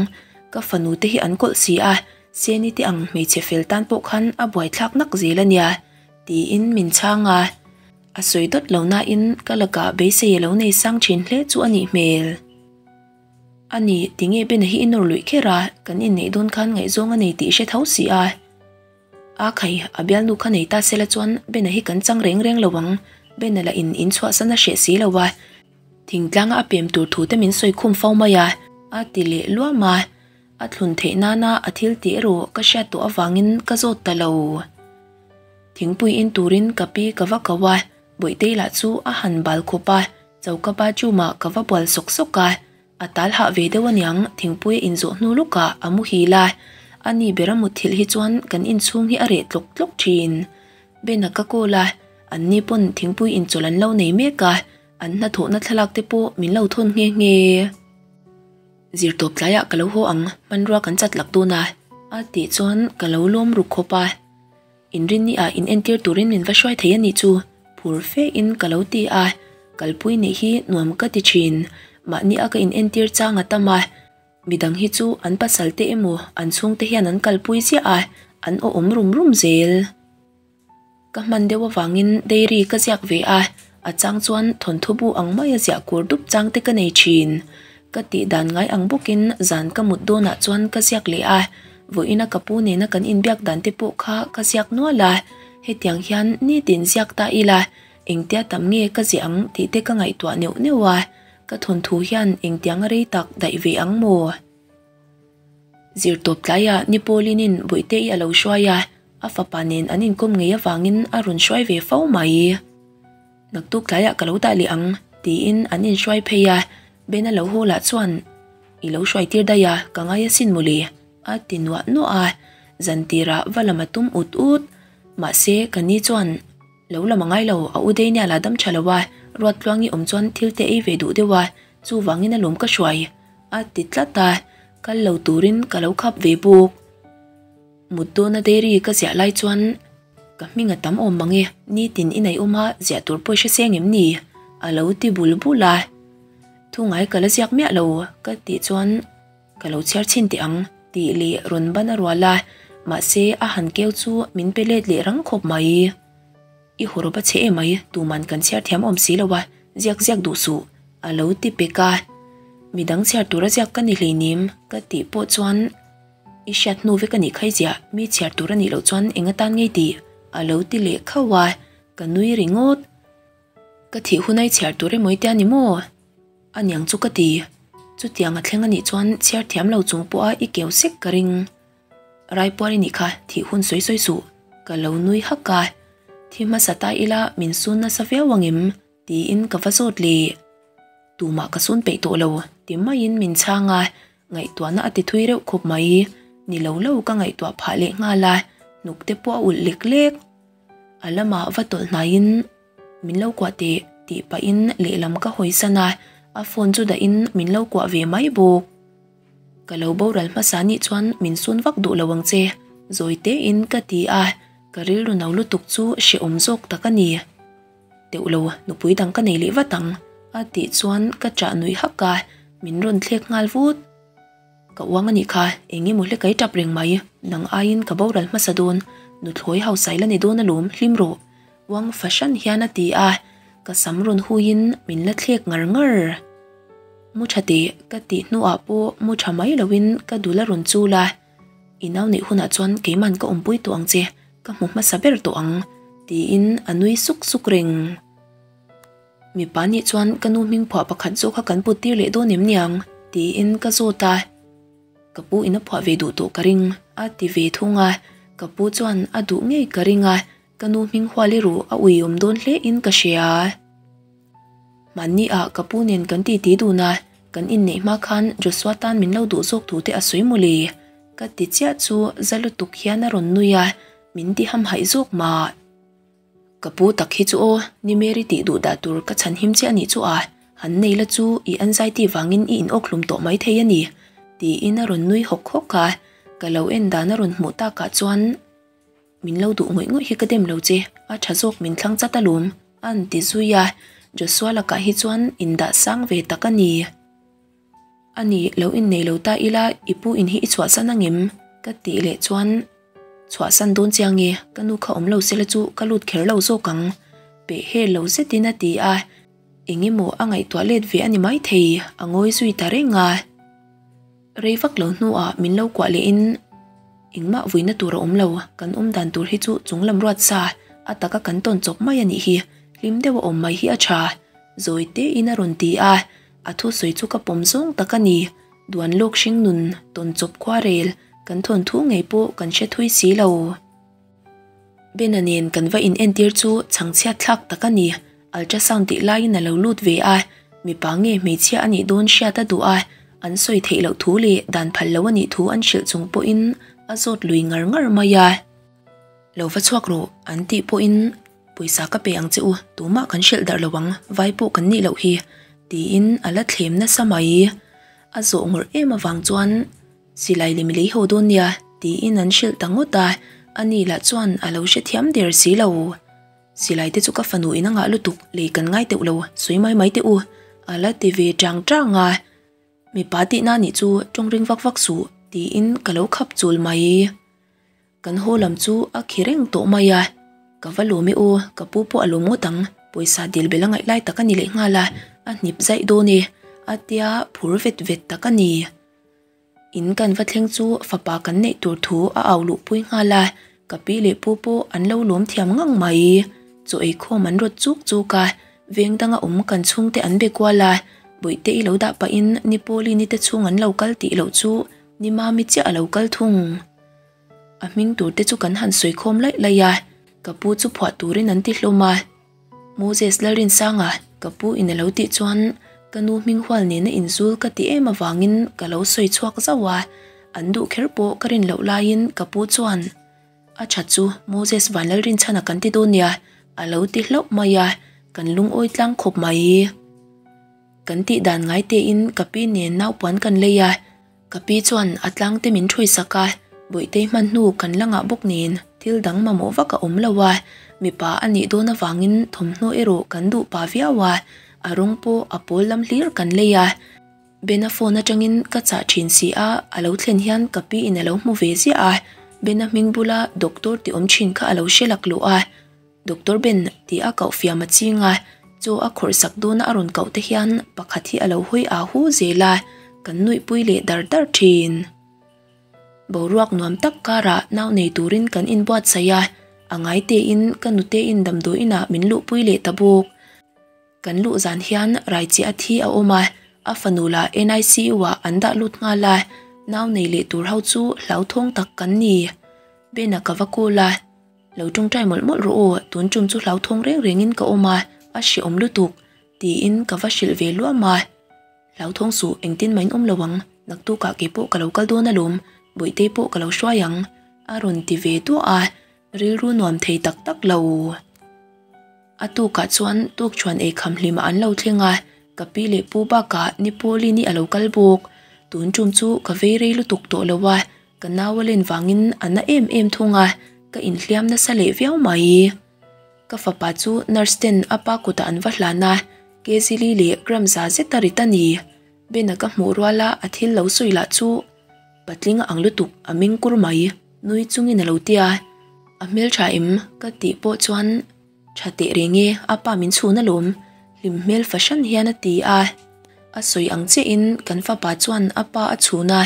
Ka fanu te hi an kawlh si a, Seni te ang hmeichhe fel tan pawh khan a buaithlak nak zel a nia, tiin min chhang a. A sawi dawt lo nain ka lakah beisei a lo nei sang thin hle chu a nih hmel. A ni, tinge Bena hi i nawr luih kher a, kan inneih dawn khan ngaihzawng a nei tih i hre tho si a. A khai, a bialnu kha nei ta sela chuan Bena hi kan chang reng reng lo ang, Bena lah in in chhuahsan a hreh si lo a, thingtlanga a pem tur thu te min sawi khum fo mai a, a ti leh luam a, a thlun theih nana a thil tih erawh ka hriat tawh avangin ka zawt ta lo. Thingpui in turin ka pi ka va ko a, Bawihtei lah chu a han bal khawp a, choka bathroom ah ka va bual sawk sawk a, A tal hah ve deuh aniang, thingpui a inzawh hnu lawkah a muhil a, a ni ber a mutthilh hi chuan kan inchhung hi a reh tlawk tlawk thin. Ben-a ka call a, an ni pawn thingpui inchawlh an lo nei mek a, an hnathawhna thlalak te pawh min lo thawn nghe nghe. Zirtawp tlaiah ka lo haw ang, hmanrua kan chat lak dawn a, a tih chuan ka lo lawm ruk khawp a. Inrinni ah in entir turin min va hruai thei a nih chu, phur fe in ka lo ti a, kalpui neih hi nuam ka ti thin, mahni a ka in entir chang a tam a, midang hi chu an pasal te emaw an chhungte hian an kalpui ziah a, an awhawm rum rum zel. Ka hman deuh avangin dairy ka ziak ve a, a chang chuan thawnthu bu ang maia ziah kur dup chang te ka nei thin. Ka tih dan ngai ang bawkin zan ka mut dawnah chuan ka ziak leh a, vawiina ka pu nena kan inbiak dan te pawh kha ka ziak nual a, hetiang hian nitin ziak ta ila engtia tam nge ka ziah ang tih te ka ngaihtuah neuh neuh a, ka thawnthu hian engtiang a rei tak daih ve ang maw? Zirtawp tlaiah ni Pauline-in Bawihte-i a lo hruai a, a fapa nen an inkawm ngei avangin a rawn hruai ve fo mai. Naktuk tlaiah ka lo dah leh ang, tiin an inhruai phei a, Bena lo haw lah chuan, I lo hruai tir daih a, ka ngai asin mawle, a ti nuah nuah a, zan tirah va lam a tum ut ut. Mahse, ka ni chuan, Lo lam a ngai lo, a u Daniel a dam tha lo a, Ruattluangi awm chuan thil te ei ve duh deuh a, chuvangin a lawm ka hruai, a ti tlat a, kal lo turin ka lo khap ve bawk. Mut dawna dairy ka ziah lai chuan ka hming a tam awm mang e, nitin i nei awm a, ziah tur pawh i hre seng em ni? A lo ti bul bul a. Thu ngai ka la ziak miah lo ka tih chuan ka lo chhiar chhin teh ang Tih leh rawn ban a rual a, mahse a han keu chu min pe let leh rang khawp mai. I hawrawp a chhe emai, tuman kan chhiar thiam awm si lo a, ziak ziak duh suh, a lo ti pek a. Midang chhiar tur a ziak ka ni hleinem, ka tih pawh chuan I hriat hnu vek a nih kha i ziah, mi chhiar tur a nih loh chuan eng atan ngei tih, a lo ti leh khauh a, ka nui ringawt. Ka thih hun a i chhiar tur emaw i tia ni maw? A niang chu ka ti. Chutiang a thleng a nih chuan chhiar thiam lo chung pawha i keu sek ka ring. Raipuar i nih kha thih hun sawi sawi suh. Ka lo nui hak a. Thi hmasa ta ila min sun nasa viau ang em? Tiin ka va zawt leh. Tumah ka sun peih tawh lo ti maiin min chhang a, ngaihtuahna a ti thui reuh khawp mai. Ni lo lo ka ngaihtuah phah leh nghal a, hnuk te pawh a ulh lek lek. A lamah va tawlh hnaiin min lo kuah teh tih pahin lehlam ka hawi san a, a phone chu dahin min lo kuah ve mai bawk. Ka lo boral hmasa nih chuan min sun vak duh lo ang che, zawi tein ka ti a, ka rilru no lutuk chu hrehawm zawk tak a ni. Teuh lo, nupui dang ka nei leh vat ang, a tih chuan ka chah nuih hak a, min rawn thlek nghal vut. Ka uang a nih kha, eng emaw hle kai tap reng mai, nang aiin ka boral hmasa dawn, nuthlawi hausa ila ni dawn alawm, hlim rawh. Uang fahran hian a ti a, ka sam rawn huiin min la thlek ngar ngar. Mu tha teh, ka tih hnuah pawh mu tha mai loin ka dul a rawn chul a, I nau neih hunah chuan keiman ka awmpui tawh ang che, ka hmu hmasa ber tawh ang, tiin a nui suk suk reng. Mipa nih chuan ka nu hming phuah pakhat zawk kha kan put tir leh dawn em niang? tiin ka zawt a. Ka pu in a phuah ve duh tawh ka ring a ti ve thung a, ka pu chuan a duh ngei ka ring a, ka nu hming hual erawh a uiawm dawn hle in ka hria. Hmanni ah ka pu nen kan titi dun a, kan inneih hma khan Joshua tan min lo duh zawk thu te a sawi mawle. Ka ti chiah chu za lutuk hian a rawn nui a, min ti hamhaih zawk mah. Ka pu tak hi chu aw, ni Mary tih duh dah tur ka chhan him che a nih chu a, han nei la chu i anxiety vangin i in awk hlum tawh mai thei a ni, tiin a rawn nui hawk hawk a, ka lo en dan a rawn hmuh takah chuan min lo duh ngawih ngawih hi ka dem lo che, a tha zawk min thlang chat alawm, a an ti zui a, Joshua lakah hi chuan indah sang ve tak a ni. A ni, lo innei lo ta ila i pu in hi i chhuahsan angem? ka tih leh chuan Chhuahsan dawn chiang e, ka nu kha awm lo sela chu ka lut kher lo zawk ang, peh hel lo zetin a ti a, eng emaw a ngaihtuah let ve a ni maithei, a ngawi zui ta reng a. Rei vak lo hnuah min lo kuah lehin engmah vuina tur a awm lo, kan awm dan tur hi chu chung lam ruat sa, a taka kan tawn chawp mai a nih hi, hlim deuh a awm mai hi a tha, zawi tein a rawn ti a, a thusawi chu ka pawm zawng tak a ni. Duan lawk hring nun tawn chawp khuarel kan thawnthu ngei pawh kan hre thui si lo. Bena nen kan va in entir chu chhangchhiat thlak tak a ni. Ultrasound tih laiin a lo lut ve a, mipa nge hmeichhia a nih dawn hriat a duh a, an sawi theih loh thu leh dan phal lo a nih thu an hrilh chung pawhin a zawt lui ngar ngar mai a. Lo va chhuak rawh an tih pawhin Pawisa ka pe ang che u, tumah kan hrilh darh lo ang, vai pawh kan nih loh hi, tiin a la thlem nasa mai. A zawh ngawrh em avang chuan silai lem lei ho dawn nia, tiin an hrilh ta ngawt a, ani lah chuan a lo hrethiam der si lo. Silai te chu ka fanu in a ngah lutuk, lei kan ngai teuh lo, sawi mai mai teh u, a la ti ve chang chang a. Mipa tihna nih chu tawng ring vak vak suh, tiin ka lo khap chul mai. Kan haw lam chu a khi reng tawh mai a, ka va lawm e aw, ka pu pawh a lawm ngawt ang, pawisa dil bel a ngaih lai tak a ni leh nghal a, a hnip zaih dawn e, a tia phur vet vet tak a ni. In kan va thleng chu fapa kan neih tur thu a au luh pui nghal a, ka pi leh pu pawh an lo lawm thiam ngang mai. Chaw ei khawm an rawt chuk chuk a, veng danga awm kan chhungte an be kual a, bawihte i lo dah pahin ni Pauline-i te chhung an lo kal tih loh chu ni Mami chiah a lo kal thung. A hming tur te chu kan han sawi khawm laih laih a, ka pu chu phuah turin an ti hlawm a. Moses Lalrinsanga ka pu in a lo tih chuan ka nu hming hual nena inzul ka ti em avangin ka lo sawi chhuak zauh a, an duh kher pawh ka rin loh laiin ka pu chuan A that chu Moses Vanlalrinchhana kan ti dawn nia a lo ti hlauh mai a, kan lungawi tlang khawp mai. Kan tih dan ngai tein ka pi nen naupuan kan lei a, Ka pi chuan a tlang te min ṭhui sak a, Bawihtei hman hnu kan la ngah bawk nen thil dang mamawh vak a awm lo a, mipa a nih dawn avangin thawmhnaw erawh kan duh pah viau a, a rawng pawh a pawl lam hlir kan lei a. Bena phone atangin ka chah thin si a, a lo thlen hian ka pi in a lo hmu ve ziah a, Bena hming bula doctor tih awm thin kha a lo hre laklawh a, Doctor Ben tih a koh fiam a ching a, chaw a khawrh sak dawna a rawn koh te hian pakhat hi a lo hawi aa hu zel a, kan nuihpui leh dar dar thin. Boruak nuam tak karah nau nei turin kan inbuatsaih a, a ngai tein ka nutein damdawiin ah min luhpui leh ta bawk. Kan luh zan hian Raicheh a thi a awm a, a fanu lah NICU ah an dah lut nghal a, nau nei leh tur ho chu hlauthawng tak kan ni. Ben-a ka va call a, Lo tawngtai mawlh mawlh rawh aw, tun tum chu hlauthawng reng rengin ka awm a, a hrehawm lutuk, tiin ka va hrilh ve luam a. Hlauthawng suh, engtin mah in awm lo ang, naktukah kei pawh ka lo kal dawn alawm, Bawihtei pawh ka lo hruai ang, a rawn ti ve duah a, rilru nuam thei tak tak lo. A tukah chuan tukṭhuan ei kham hlimah an lo thleng a, ka pi leh pu bakah ni Pauline-i a lo kal bawk. Tun tum chu ka vei rei lutuk tawh lo a, ka nau a len vangin a na em em thung a, ka inhliam nasa leh viau mai. Ka fapa chu nurse ten a pa kutah an va hlan a, Kezili leh gram za zet a rit a ni. Bena ka hmuh ruala a thil lo sawi lah chu patling a ang lutuk a meng kur mai, nui chungin a lo ti a. A hmeltha em? ka tih pawh chuan tha teh reng e, a pa min chhun alawm, hlim hmel fahran hian a ti a. A sawi ang chiahin kan fapa chuan a pa a chhun a,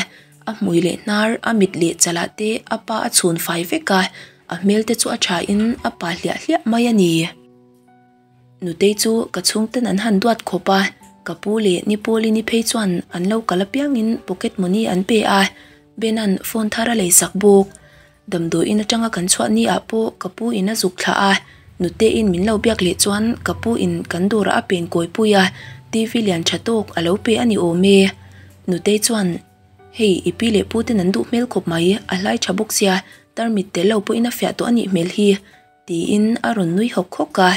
a hmui leh hnar, a mit leh chalah te a pa a chhun fai vek a, a hmel te chu a thain a pa hliah hliah mai a ni. Nutei chu ka chhungten an han duat khawp a, ka pu leh ni Pauline-i phei chuan an lo kal apiangin pocket money an pe a, Ben-a'n phone thar a lei sak bawk. Damdawiin atanga kan chhuah ni ah pawh ka pu in a zuk thlah a, Nuteiin min lo biak leh chuan ka pu in kan dawrah a pen kawi pui a, TV lian tha tawk a lo pe a ni awm e. Nutei chuan, Hei, i pi leh pu ten an duh hmel khawp mai, a hlai tha bawk sia, tarmit tel lo pawhin a fiah tawh a nih hmel hi. Tiin a rawn nui hawk hawk a,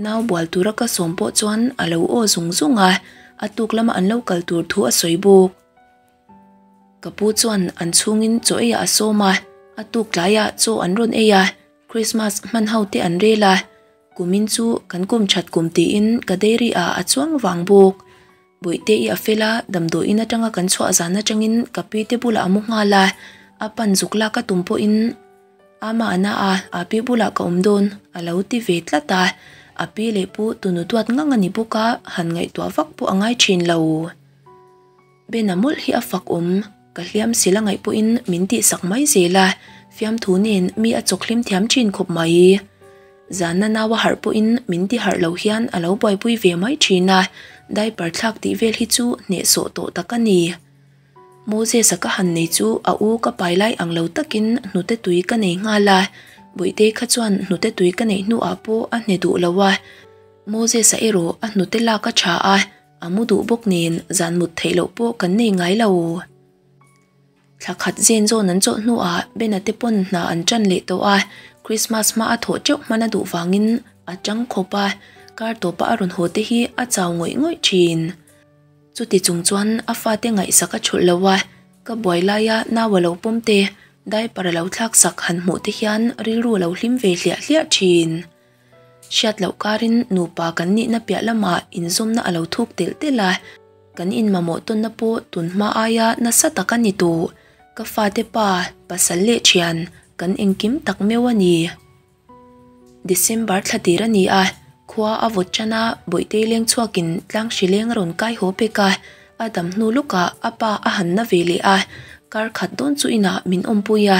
nau bual tura ka sawm pawh chuan a lo aw zung zung a, a tuk lama an lo kal tur thu a sawi bawk. Ka pu chuan an chhungin chaw eiah a sawm a, a tuk tlaiah chaw an rawn ei a, Christmas hman ho te an rel a, kumin chu kan kum that kum tiin ka dairy ah a chuang vang bawk. Bawihte i a fel a, damdawiin atanga kan chhuah zan atangin ka pi te bulah a mu nghal a, a pan zuk lak a tum pawhin ama ana a, a pi bulah ka awm dawn a lo ti ve tlat a, a pi leh pu tunu duat ngang a ni bawk a, han ngaihtuah vak pawh a ngai thin lo. Bena mawlh hi a fak awm, ka hliam sil a ngaih pawhin min tihsak mai zel a, fiamthu nen mi a chawk hlim thiam thin khawp mai. Zanna nau a harh pawhin min ti harh lo hian a lo buaipui ve mai thin a, diaper thlak tih vel hi chu hnehsawh tawh tak a ni. Moses-a ka han nei chu a u ka pai lai ang lo takin hnute tui ka nei nghal a, Bawihtei kha chuan hnute tui ka neih hnuah pawh a hne duh lo a, Moses-a erawh a hnute lak a tha a, a mu duh bawk nen zan mut theih loh pawh kan nei ngai lo. Thla khat zen zawn an chawlh hnuah Bena te pawn hna an tan leh tawh a, Christmas hma a thawh teuh hman a duh vangin a tang khawp a, kar tawpa a rawn haw te hi a chau ngawih ngawih thin. Chuti chung chuan a fate ngaihsak a thulh lo a, ka buai laia nau a lo pawm te, diaper a lo thlak sak han hmuh te hian rilru a lo hlim ve hliah hliah thin. Hriat loh karin nupa kan nihna piah lamah inzawmna a lo thuk telh telh a, kan inmamawh tawnna pawh tun hma aia nasa tak a ni tawh. Ka fate pa, pasal leh thian, kan engkim tak meuh a ni. December thla tir a ni a, khua a vawt tan a, Bawihtei leng chhuakin tlang hri leng a rawn kai haw pek a, a dam hnu lawkah a pa a han na ve leh a, kar khat dawn chu inah min awmpui a,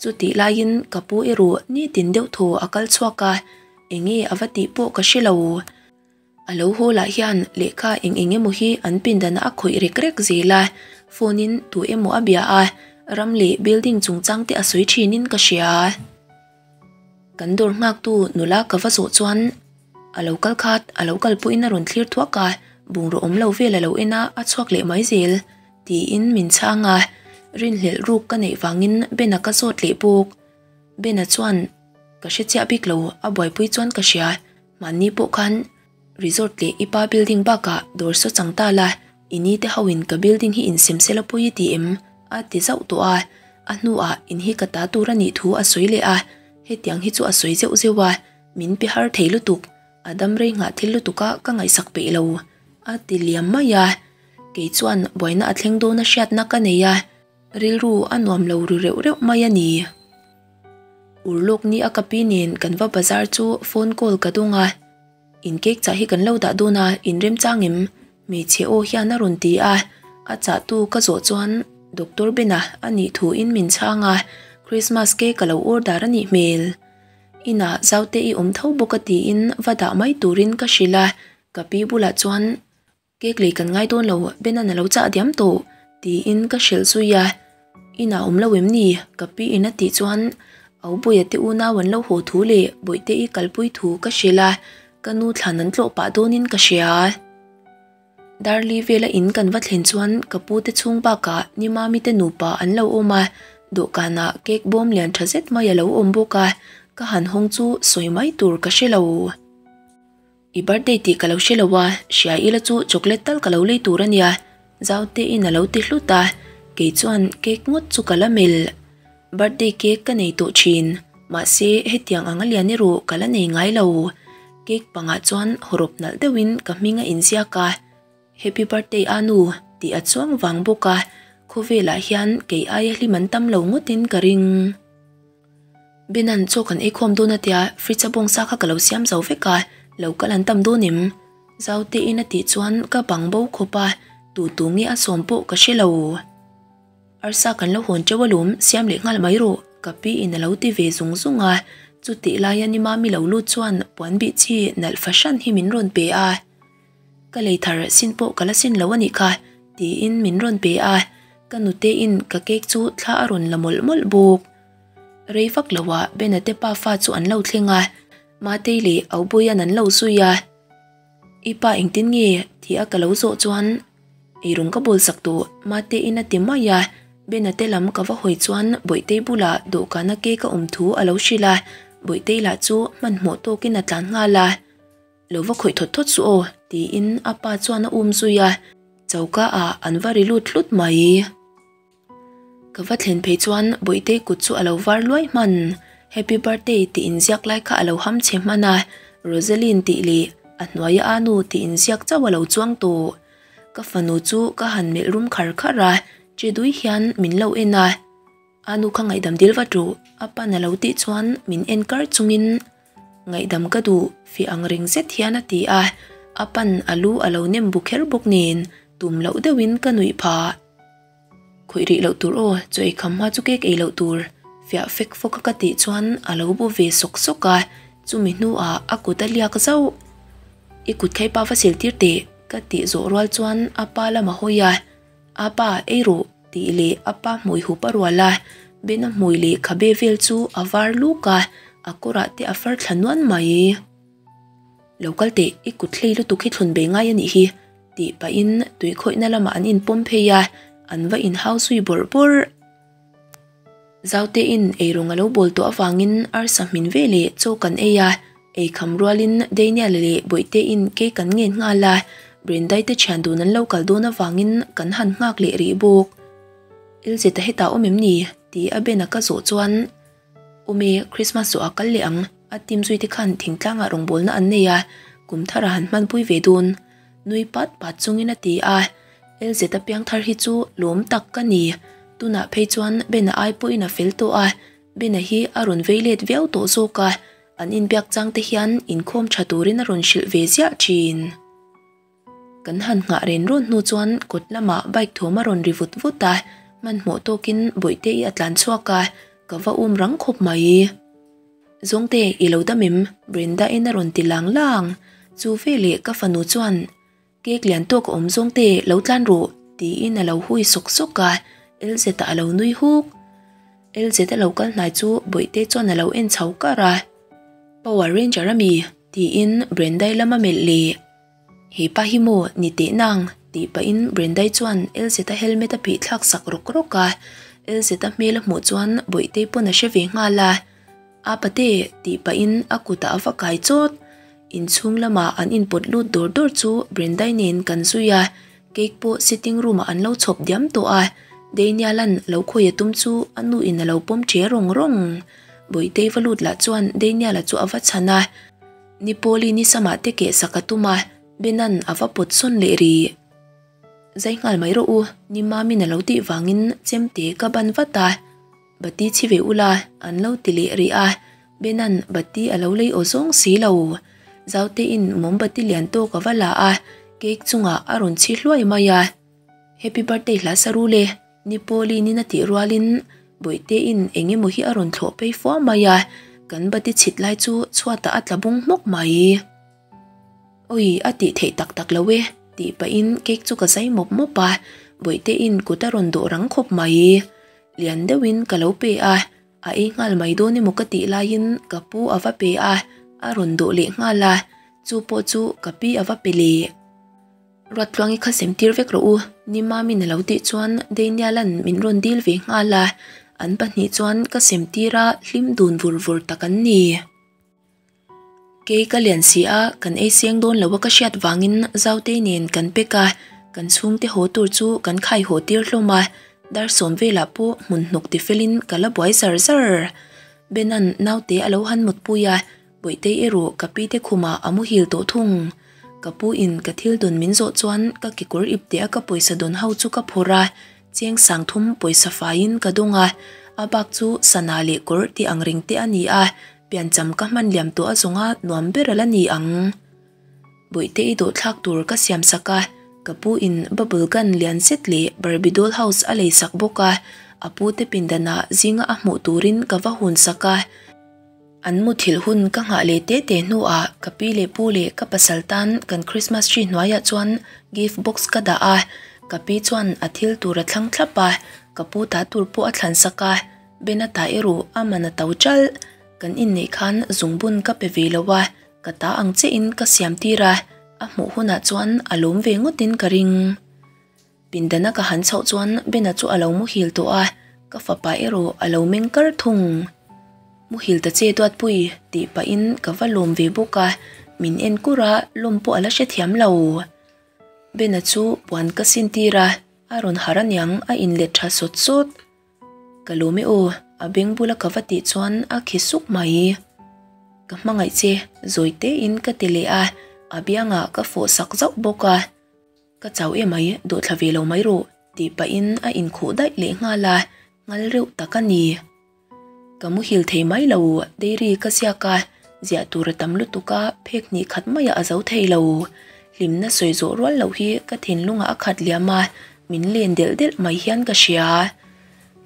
Chutih laiin ka pu erawh nitin deuh thaw a kal chhuak a, enge a va tih pawh ka hre lo. A lo haw lah hian lehkha eng eng emaw hi an pindanah a khawih rek rek zel a, phone in tu emaw a bia a, ram leh building chungchang te a sawi thinin ka hria. Kan dawr nghaktu nula ka va zawh chuan a lo kal khat, a lo kal pawhin a rawn thlir thuak a, bungraw awm lo vel a lo en a, a chhuak leh mai zel. Tiin min chhang a, rinhlelh ruk ka neih vangin Bena ka zawt leh bawk. Bena chuan, Ka hre chiah bik lo, a buaipui chuan ka hria, mahni pawh khan resort leh i pa building bakah dawr saw chang ta la, i ni te hoin ka building hi insem sela pawi i ti em? a ti zauh tawh a, a hnuah in hi ka ta tur a nih thu a sawi leh a, hetiang hi chu a sawi zeuh zeuh a, min pe har thei lutuk, a dam rei nghah thil lutuk a ka ngaihsak peih lo, a ti liam mai a. Kei chuan buaina a thleng dawn a hriatna ka nei a, rilru a nuam lo ru reuh reuh mai a ni. Urlawk ni a ka pi nen kan va bazar chu phone call ka dawng a, In cake chah hi kan lo dah dawn a, in remchang em? Hmeichhe aw hian a rawn ti a, a chahtu ka zawh chuan Doctor Bena a nih thuin min chhang a, Christmas cake a lo order a nih hmel. Inah Zaute i awm tho bawk a tiin va dah mai turin ka hrilh a, ka pi bulah chuan Cake lei kan ngai dawn lo, Benan a lo chah diam tawh tiin ka hrilh zui a, Inah awm lo em ni? Ka pi in a tih chuan Aubuia te unau an lo haw thu leh Bawihte i kalpui thu ka hrilh a, ka nu thlan an tlawh pah dawnin ka hria. Darli vela in kan va thlen chuan ka pu te chhung bakah Nimami te nupa an lo awm a, dawhkanah cake bawm lian tha zet mai a lo awm bawk a, ka han hawng chu sawi mai tur ka hre lo. I birthday tih ka lo hre lo a, hria ila chu chocolate tal ka lo lei tur a nia, Zaute in a lo ti hlut a, kei chuan cake ngawt chu ka la melh. Birthday cake ka nei tawh thin, mahse hetiang anga lian erawh ka la nei ngai lo. Cake pangah chuan hawrawp nalh deuhin ka hming a inziak a, Happy birthday Anu tih a chuang vang bawk a, khawvelah hian kei aia hlim an tam lo ngawtin ka ring. Benan chaw kan ei khawm dawn a tia fridge a bawngsa kha ka lo siam zo vek a, lo kal an tam dawn em? Zautein a tih chuan ka bang bo khawp a, tu tu nge a sawm pawh ka hre lo. Arsa kan lo hawn teuh alawm, siam leh nghal mai rawh, ka pi in a lo ti ve zung zung a, chutih laia ni mami lo lut chuan puan bih chi nalh fahran hi min rawn pe a. Ka lei thar sin pawh ka la sin lo a nih kha, tiin min rawn pe a, ka nute in ka cake chu thla a rawn la mawlh mawlh bawk. Rei vak lo ah Bena te pafa chu an lo thleng a, Matei leh Aubuia'n an lo zui a. I pa engtin nge? tih a ka lo zawh chuan eirawng ka bawl sak tawh, Matei'n a ti mai a, Bena te lam ka va hawi chuan Bawihtei bulah dawhkana cake a awm thu a lo hrilh a, Bawihtei lah chu hmanhmawh tawkin a tlan nghal a. Lo va khawih thawt thawt suh aw, tiin a pa chuan a um zui a, choka ah an va ri lut hlut mai. Ka va thlen phei chuan Bawihtei kut chu a lo var luai hman, Happy birthday tih inziak lai kha a lo ham chhe hman a, Rosaline tih leh a hnuaia a nu tih inziak chauh a lo chuang tawh. Ka fanu chu ka han melh rum khar khar a, che dui hian min lo en a. A nu kha ngaihdam dil vat rawh, a pan a lo tih chuan min en kar chungin Ngaihdam ka duh, fiah ang reng zet hian a ti a, a pan a lu a lo nem bu kher bawk nen tum loh deuhin ka nuih phah. Khawih rih loh tur aw, chaw ei kham hma chu cake ei loh tur, fiah fek fawk a ka tih chuan a lo bu ve sawk sawk a, chumi hnuah a kut a liak zauh. I kut kha i pa va sil tir teh, ka tih zawh rual chuan a pa lam a hawi a, A pa, ei rawh, tih leh a pa hmui hup a rual a, Bena hmui leh khabe vel chu a var luk a, a kawrah te a far thla nuan mai. Lo kal teh, i kut hlei lutuk hi thlun bei ngai a nih hi, tih pahin tui khawihna lamah an inpawm phei a, an va inhau zui bawrh bawrh. Zautein eirawng a lo bawl tawh avangin arsa hmin ve leh chaw kan ei a, eikham rualin Daniel leh Bawihteiin cake an ngen nghal a, Brendai te thian dun an lo kal dawn avangin kan han nghak leh rih bawk. Ilzeta hetah awm em ni? tih a Ben a ka zawh chuan Awm e, Christmas zawh ah kal leh ang, a team zui te khan thingtlangah rawngbawlna an nei a, kum thar ah han hmanpui ve dawn. Nui pat pat chungin a ti a, LZ a piangthar hi chu lawm tak ka ni. Tunah phei chuan Bena ai pawhin a fel tawh a, Bena hi a rawn vei let viau tawh zawk a, an inbiak chang te hian inkhawm tha turin a rawn hrilh ve ziah thin. Kan han nghah ren rawn hnu chuan kawt lamah bike thawm a rawn ri vut vut a, hmanhmawh tawkin Bawihte-i a tlan chhuak a, ka va um rang khawp mai. Zawngte, i lo dam em? Brenda-in a rawn ti lang lang. Chu veleh ka fanu chuan, Cake lian tawk a awm Zawngte, lo tlan rawh, tiin a lo hui sawk sawk a, Elzeta a lo nui huk. Elzeta lo kal hnai chu Bawihte chuan a lo en chho kar a, Power Ranger a mi? tiin Brenda-i lam a melh leh. He pa hi maw ni teh nang? tih pahin Brendai chuan Elzeta helmet a phih thlak sak rawk rawk a, Elzeta hmel a hmuh chuan Bawihtei pawn a hre ve nghal a, A pate tih pahin a kutah a va kai chawt. Inchhung lamah an inpawt lut dawr dawr chu Brendai nen kan zui a, cake pawh sitting room ah an lo chhawp diam tawh a, Daniel-a'n lo khawi a tum chu a nu in a lo pawm che rawng rawng. Bawihtei va lut lah chuan Daniel-a chu a va chhan a, Ni Pauli ni samah te keh sak a tum a, Benan a va pawt sawn leh rih. Zai nghal mai rawh u, ni Mami'n a lo tih vangin chemte ka ban vat a. Bati chhi ve ula an lo ti leh rih a, Bena'n bati a lo lei aw zawng si lo. Zautein mawmbati lian tawk a va la a, cake chungah a rawn chhi hluai mai a. Happy birthday hla sa ru le, ni Pauline in a tih rualin Bawihteiin eng emaw hi a rawn thlawh phei fua mai a, kan bati chhit lai chu chhuatah a tla bung hmawk mai. Awi, a tih theih tak tak lo e, tih pahin cake chu ka zai mawp mawp a, Bawihteiin kut a rawn dawh rang khawp mai. Lian deuhin ka lo pe a, a ei nghal mai dawn emaw ka tih laiin ka pu a va pe a, a rawn dawh leh nghal a, chu pawh chu ka pi a va pe leh. Ruattluangi kha sem tir vek rawh u, ni Mami'n a lo tih chuan Daniel-a'n min rawn dil ve nghal a, an pahnih chuan ka sem tir a, hlim dun vur vur tak an ni. Kei ka lian si a, kan ei seng dawn lo a ka hriat vangin Zautei nen kan pek a, kan chhungte haw tur chu kan khai haw tir hlawm a, dar sawm velah pawh hmun hnawk ti felin ka la buai zar zar. Bena'n naute a lo han mutpui a, Bawihtei erawh ka pi te khumah a muhil tawh thung. Ka pu in ka thil dawn min zawh chuan ka kekawr ip teh a ka pawisa dawn ho chu ka phawrh a, cheng sang thum pawisa faiin ka dawng a, a bak chu sana leh kawr tih ang reng te a ni a, piancham ka hman liam tawh a zawnga nuam ber a la ni ang. Bawihtei dawh thlak tur ka siam sak a, ka pu in bubble gun lian zet leh Barbie doll house a lei sak bawk a, a pu te pindanah zinga a hmuh turin ka va hun sak a. An muthilh hun ka nghah leh te te hnuah ka pi leh pu leh ka pasal tan kan Christmas tree hnuaiah chuan gift box ka dah a, ka pi chuan a thil tur a thlang thlap a, ka pu ta tur pawh a thlan sak a, Bena ta erawh a man a to ṭalh. Kan inneih khan zungbun ka pe ve lo a, ka ta ang chiahin ka siam tir a, a hmuh hunah chuan a lawm ve ngawtin ka ring. Pindana ka han chhoh chuan Bena chu a lo muhil tawh a, ka fapa erawh a lo meng kar thung. Muhil ta che Duatpui tih pahin ka va lawm ve bawk a, min en kur a, lawm pawh a la hrethiam lo. Bena chu puan ka sin tir a, a rawn harh aniang a inlet tha sawt sawt. Ka lawm e aw, a beng bula ka va tih chuan a khi suk mai. Ka hmangaih che, zawi tein ka ti leh a, a biangah ka fawh sak zauh bawk a. Ka chau em mai, dawhthla ve lo mai rawh, tih pahin a inkhuh daih leh nghal a, nghal reuh tak a ni. Ka muhil thei mai lo, dairy ka ziak a, ziah tur a tam lutuk a, phek hnih khat maiah a zo thei lo. Hlimna sawi zawh rual loh hi ka thinlungah a khat liam a, min len delh delh mai hian ka hria.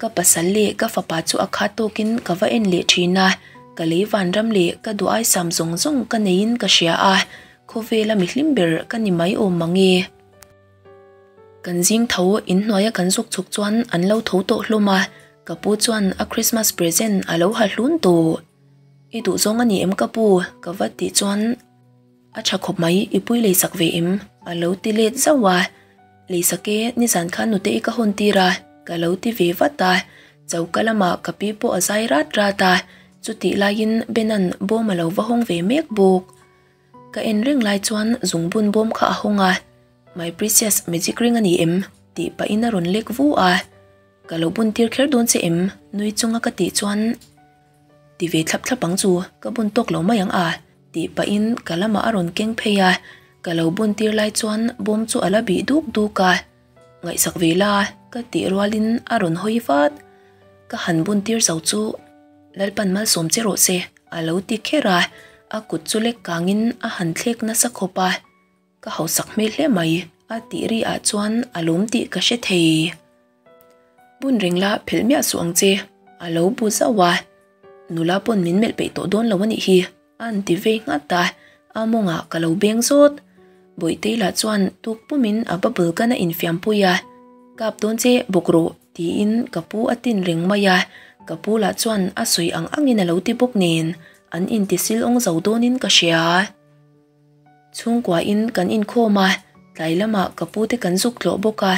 Ka pasal leh ka fapa chu a khat tawkin ka va en leh thin a, ka lei vanram leh ka duh aisam zawng zawng ka neiin ka hria a, Khawvela mi hlim ber ka ni mai awm mang e. Kan zing tho inhnuaia kan zuk chhuk chuan an lo tho tawh hlawm a, ka pu chuan a Christmas present a lo ha hlun tawh. I duhzawng a ni em ka pu? ka va tih chuan a tha khawp mai, i pui leisak ve em? a lo ti let zauh a. Leisak e, nizan khan nute i ka hawn tir a, ka lo ti ve vat a. Choka lamah ka pi pawh a zai rat rat a, chutih laiin Bena'n bawm a lo va hawng ve mek bawk. Ka en reng lai chuan zungbun bawm kha a hawng a, My precious magic ring a ni em? tih pahin a rawn lek vu a. Ka lo bun tir kher dawn che em? nui chunga ka tih chuan Ti ve thlap thlap ang chu, ka bun tawk lo mai ang a, tih pahin ka lamah a rawn keng phei a. Ka lo bun tir lai chuan bawm chu a la bih duk duk a. Ngaihsak ve la, ka tih rualin a rawn hawi vat. Ka han bun tir zo chu Lalpan malsawm che rawh se. A lo ti kher a, a kut chu lek kangin a han thlek nasa khawp a, Ka hausak hmel hle mai, a tih ri ah chuan a lawm tih ka hre thei. Bun reng la phelh miah suh ang che, a lo bu zauh a, Nula pawn min melh peih tawh dawn lo a nih hi, a han ti vei nghat a, a mawngah ka lo beng zawt. Bawihtei lah chuan tuk pumin a bubble gun a infiam pui a, Kap dawn che bawk rawh, Tiin ka pu a tin reng mai a, ka pu lah chuan a sawi ang angin a lo ti bawk nen, an intisil awng zo dawnin ka hria. Chhungkuain kan inkhawm a, tlai lamah ka pu te kan zuk tlawh bawk a,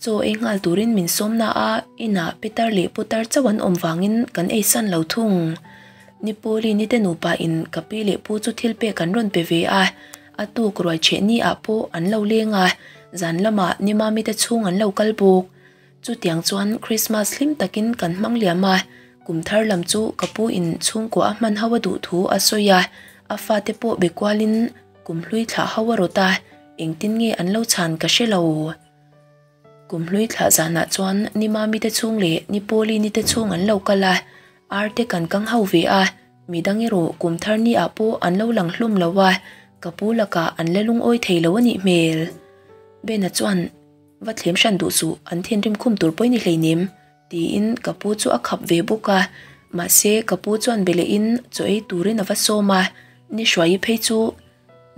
chaw ei nghal turin min sawm na a, inah Peter leh Putar chauh an awm vangin kan ei san lo thung. Ni Pawli ni te nupa in ka pi leh pu chu thil pek an rawn pe ve a, a tuk ruai chheh ni ah pawh an lo leng a, zan lamah ni mami te chhung an lo kal bawk. Chutiang chuan Christmas hlim takin kan hmang liam a, kum thar lam chu ka pu in chhungkua a hman ho a duh thu a sawi a, a fate pawh be kualin kum hlui thlah ho a rawt a, engtin nge an lo chhan ka hre lo. Kumhlui thlah zanah chuan ni Mami te chhung leh ni Pauline te chhung an lo kal a, ar te kan kang ho ve a, midang erawh kum thar ni ah pawh an lo lang hlum lo a, ka pu lakah an la lungawi thei lo a nih hmel. Bena chuan, Va thlem hran duh suh, an thinrim khum tur pawh i ni hleinem, tiin ka pu chu a khap ve bawk a, mahse ka pu chuan be lehin chaw ei turin a va sawm a, ni Hruaii phei chu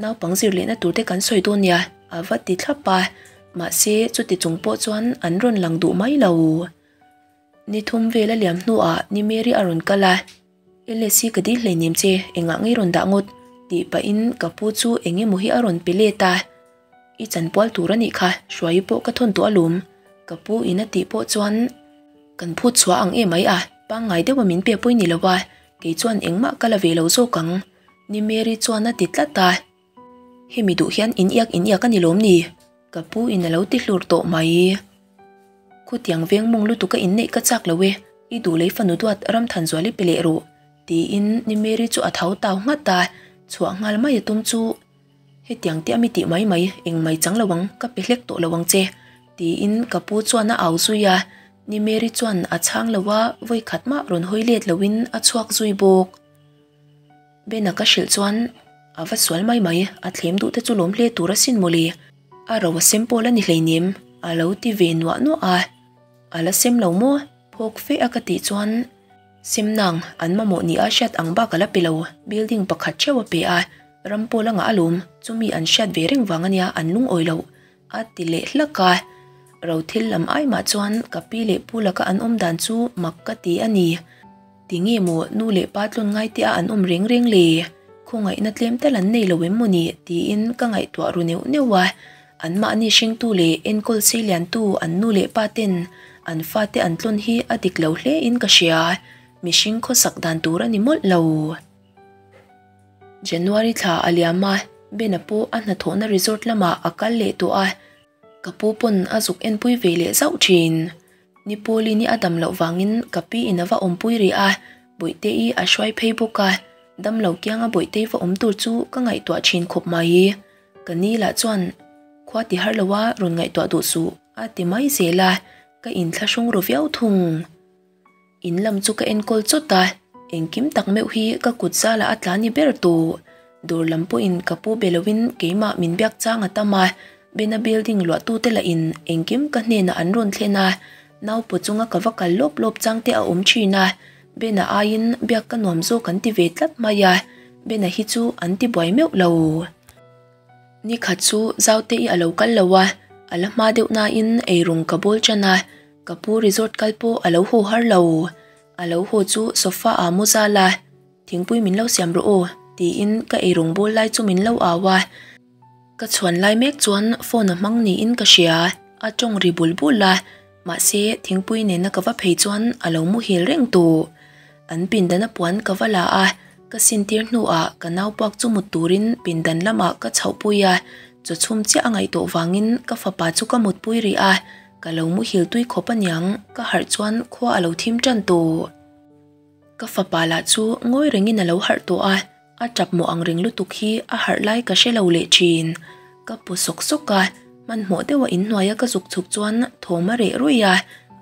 naupang zir lehna tur te kan sawi dawn nia a va ti thlap a, mahse chuti chung pawh chuan an rawn lang duh mai lo. Ni thum vel a liam hnuah ni Mary a rawn kal a, LSC ka dil hleinem che, engah ngei rawn dah ngawt? tih pahin ka pu chu eng emaw hi a rawn pe let a. I chanpual tur a nih kha, Hruaii pawh ka thawn tawh alawm. Ka pu in a tih pawh chuan kan phut chhuah ang em mai a, pangngai deuha min pe pawi ni lo a, kei chuan engmah ka la ve lo zawk ang, ni Mary chuan a ti tlat a. Hemi duh hian in iak in iak a ni lawm ni? Ka pu in a lo ti hlur tawh mai. Khutiang veng mawng lutuk a inneih ka chak lo e, i duh lei fanu duat Ramthanzuali pe leh rawh, tiin ni Mary chu a tho tau nghat a, chhuah nghal mai a tum chu. Hetiang te a mi tih mai mai, eng mai chang lo ang, ka pe hlek tawh lo ang che, tiin ka pu chuan a au zui a, ni Mary chuan a chhang lo a, vawi khat mah rawn hawi let loin a chhuak zui bawk. Bena ka hrilh chuan a va sual mai mai, a thlem duh te chu lawm hle tur asin mawle, a ro a sem pawl a ni hleinem, a lo ti ve nuah nuah a, a la sem lo maw? Phawk fe a ka tih chuan Simnang, an mamawh ni a hriat ang bak a la pe lo, building pakhat theuh a pe a, ram pawl a ngah alawm, chumi an hriat ve reng vang ania an lungawi loh, a ti leh hlak a. Rothil lam ai mah chuan ka pi leh pu laka an awm dan chu mak ka ti a ni. Ti nge maw nu leh pa tlawn ngai te a an awm reng reng le? Khawngaihna tlem tal an nei lo em maw ni? tiin ka ngaihtuah ru neuh neuh a. Anmahni hringtu leh enkawl seiliantu an nu leh pa ten an fate an tlawn hi a dik lo hle in ka hria, mihring khawsak dan tur a ni mawlh lo. January thla a liam a, Bena pawh a hnathawhna resort lamah a kal leh tawh a, ka pu pawn a zuk enpui ve leh zauh thin. Ni Pauline-i a dam loh vangin ka pi in a va awmpui rih a, Bawihte-i a hruai phei bawk a, dam lo kianga Bawihte-i va awm tur chu ka ngaihtuah thin khawp mai. Ka ni lah chuan khua ti har lo a rawn ngaihtuah duh suh a ti mai zel a, ka inthlahrung ru viau thung. In lam chu ka enkawl chawt a, engkim tak meuh hi ka kut zalah a tla ni ber tawh. Dawr lam pawhin ka pu be loin keimah min biak chang a tam a, Bena building luahtute lahin engkim ka hnenah an rawn thlen a, naupaw chunga ka va kal lawp lawp chang te a awm thin a, Bena aiin biak ka nuam zawk an ti ve tlat mai a, Bena hi chu an ti buai meuh lo. Ni khat chu Zaute i a lo kal lo a, a la hma deuh nain eirawng ka bawl tan a, ka pu resort kal pawh a lo haw har lo. A lo haw chu sofa ah mu zal a, thingpui min lo siam rawh aw tiin ka eirawng bawl lai chu min lo au a. Ka chhuan lai mek chuan phone a hmang niin ka hria, a tawng ri bul bul a, mahse thingpui nena ka va phei chuan a lo muhil reng tawh. An pindan a puan ka va la a, ka sintir hnuah ka naupuak chu mut turin pindan lamah ka chhohpui a, chaw chhum chiah a ngaih tawh vangin ka fapa chu ka mutpui rih a, ka lo muhil tui khawp aniang ka harh chuan khua a lo thim tan tawh. Ka fapa lah chu ngawi rengin a lo harh tawh a, a tap mawh ang reng lutuk hi a harh lai ka hre lo leh thin. Ka pu sawk sawk a, hmanhmawh deuha inhnuaia ka zuk chhuk chuan thawm a reh ruih a,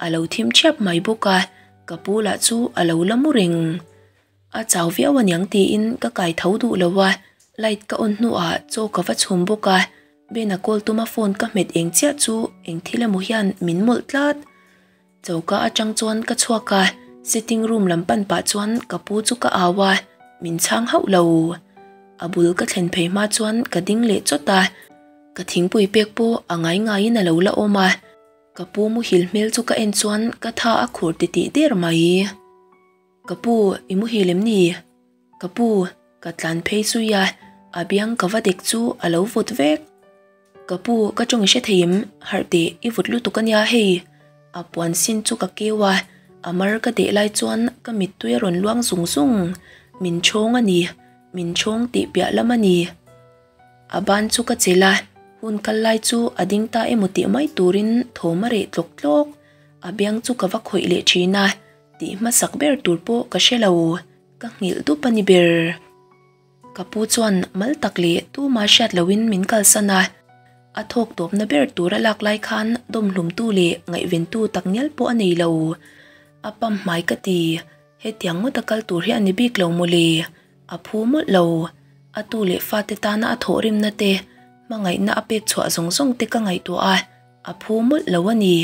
a lo thim thiap mai bawk a, ka pu lah chu a lo la mu reng. A chau viau aniang tiin ka kai tho duh lo a, light ka on hnuah chaw ka va chhum bawk a, Bena call tuma phone ka hmet eng chiah chu eng thil emaw hian min mawlh tlat. Choka atang chuan ka chhuak a, sitting room lam pan pah chuan ka pu chu ka au a, min chhang hauh lo. A bul ka thlen phei hma chuan ka ding leh chawt a, ka thingpui pek pawh a ngai ngaiin a lo la awm a, ka pu muhil hmel chu ka en chuan ka tha a khur titih der mai. Ka pu, i muhil em ni? Ka pu, ka tlan phei zui a, a biang ka va dek chu a lo vut vek. Ka pu, ka tawng i hre thei em? Harh teh, i vut lutuk a nia hei. A puan sin chu ka keu a, a mar ka deh lai chuan ka mittui a rawn luang zung zung. Min chhawng a ni, min chhawng tih piah lam a ni. A ban chu ka chelh a, hun kal lai chu a ding ta emaw tih mai turin thawm a reh tlawk tlawk. A biang chu ka va khawih leh thin a, tih hmasak ber tur pawh ka hre lo, ka nghilh dup a ni ber. Ka pu chuan mal tak leh tuma hriat loin min kalsan a. A thawk tawpna ber tur a lak lai khan dawmhlumtu leh ngaihventu takngial pawh a nei lo. A pamhmai ka ti, hetiang ngawta kal tur hi a ni bik lo mawle. A phu mawlh lo. A tu leh fate tana a thawhrimna te, hmangaihna a pek chhuah zawng zawng te ka ngaihtuah a, a phu mawlh lo a ni.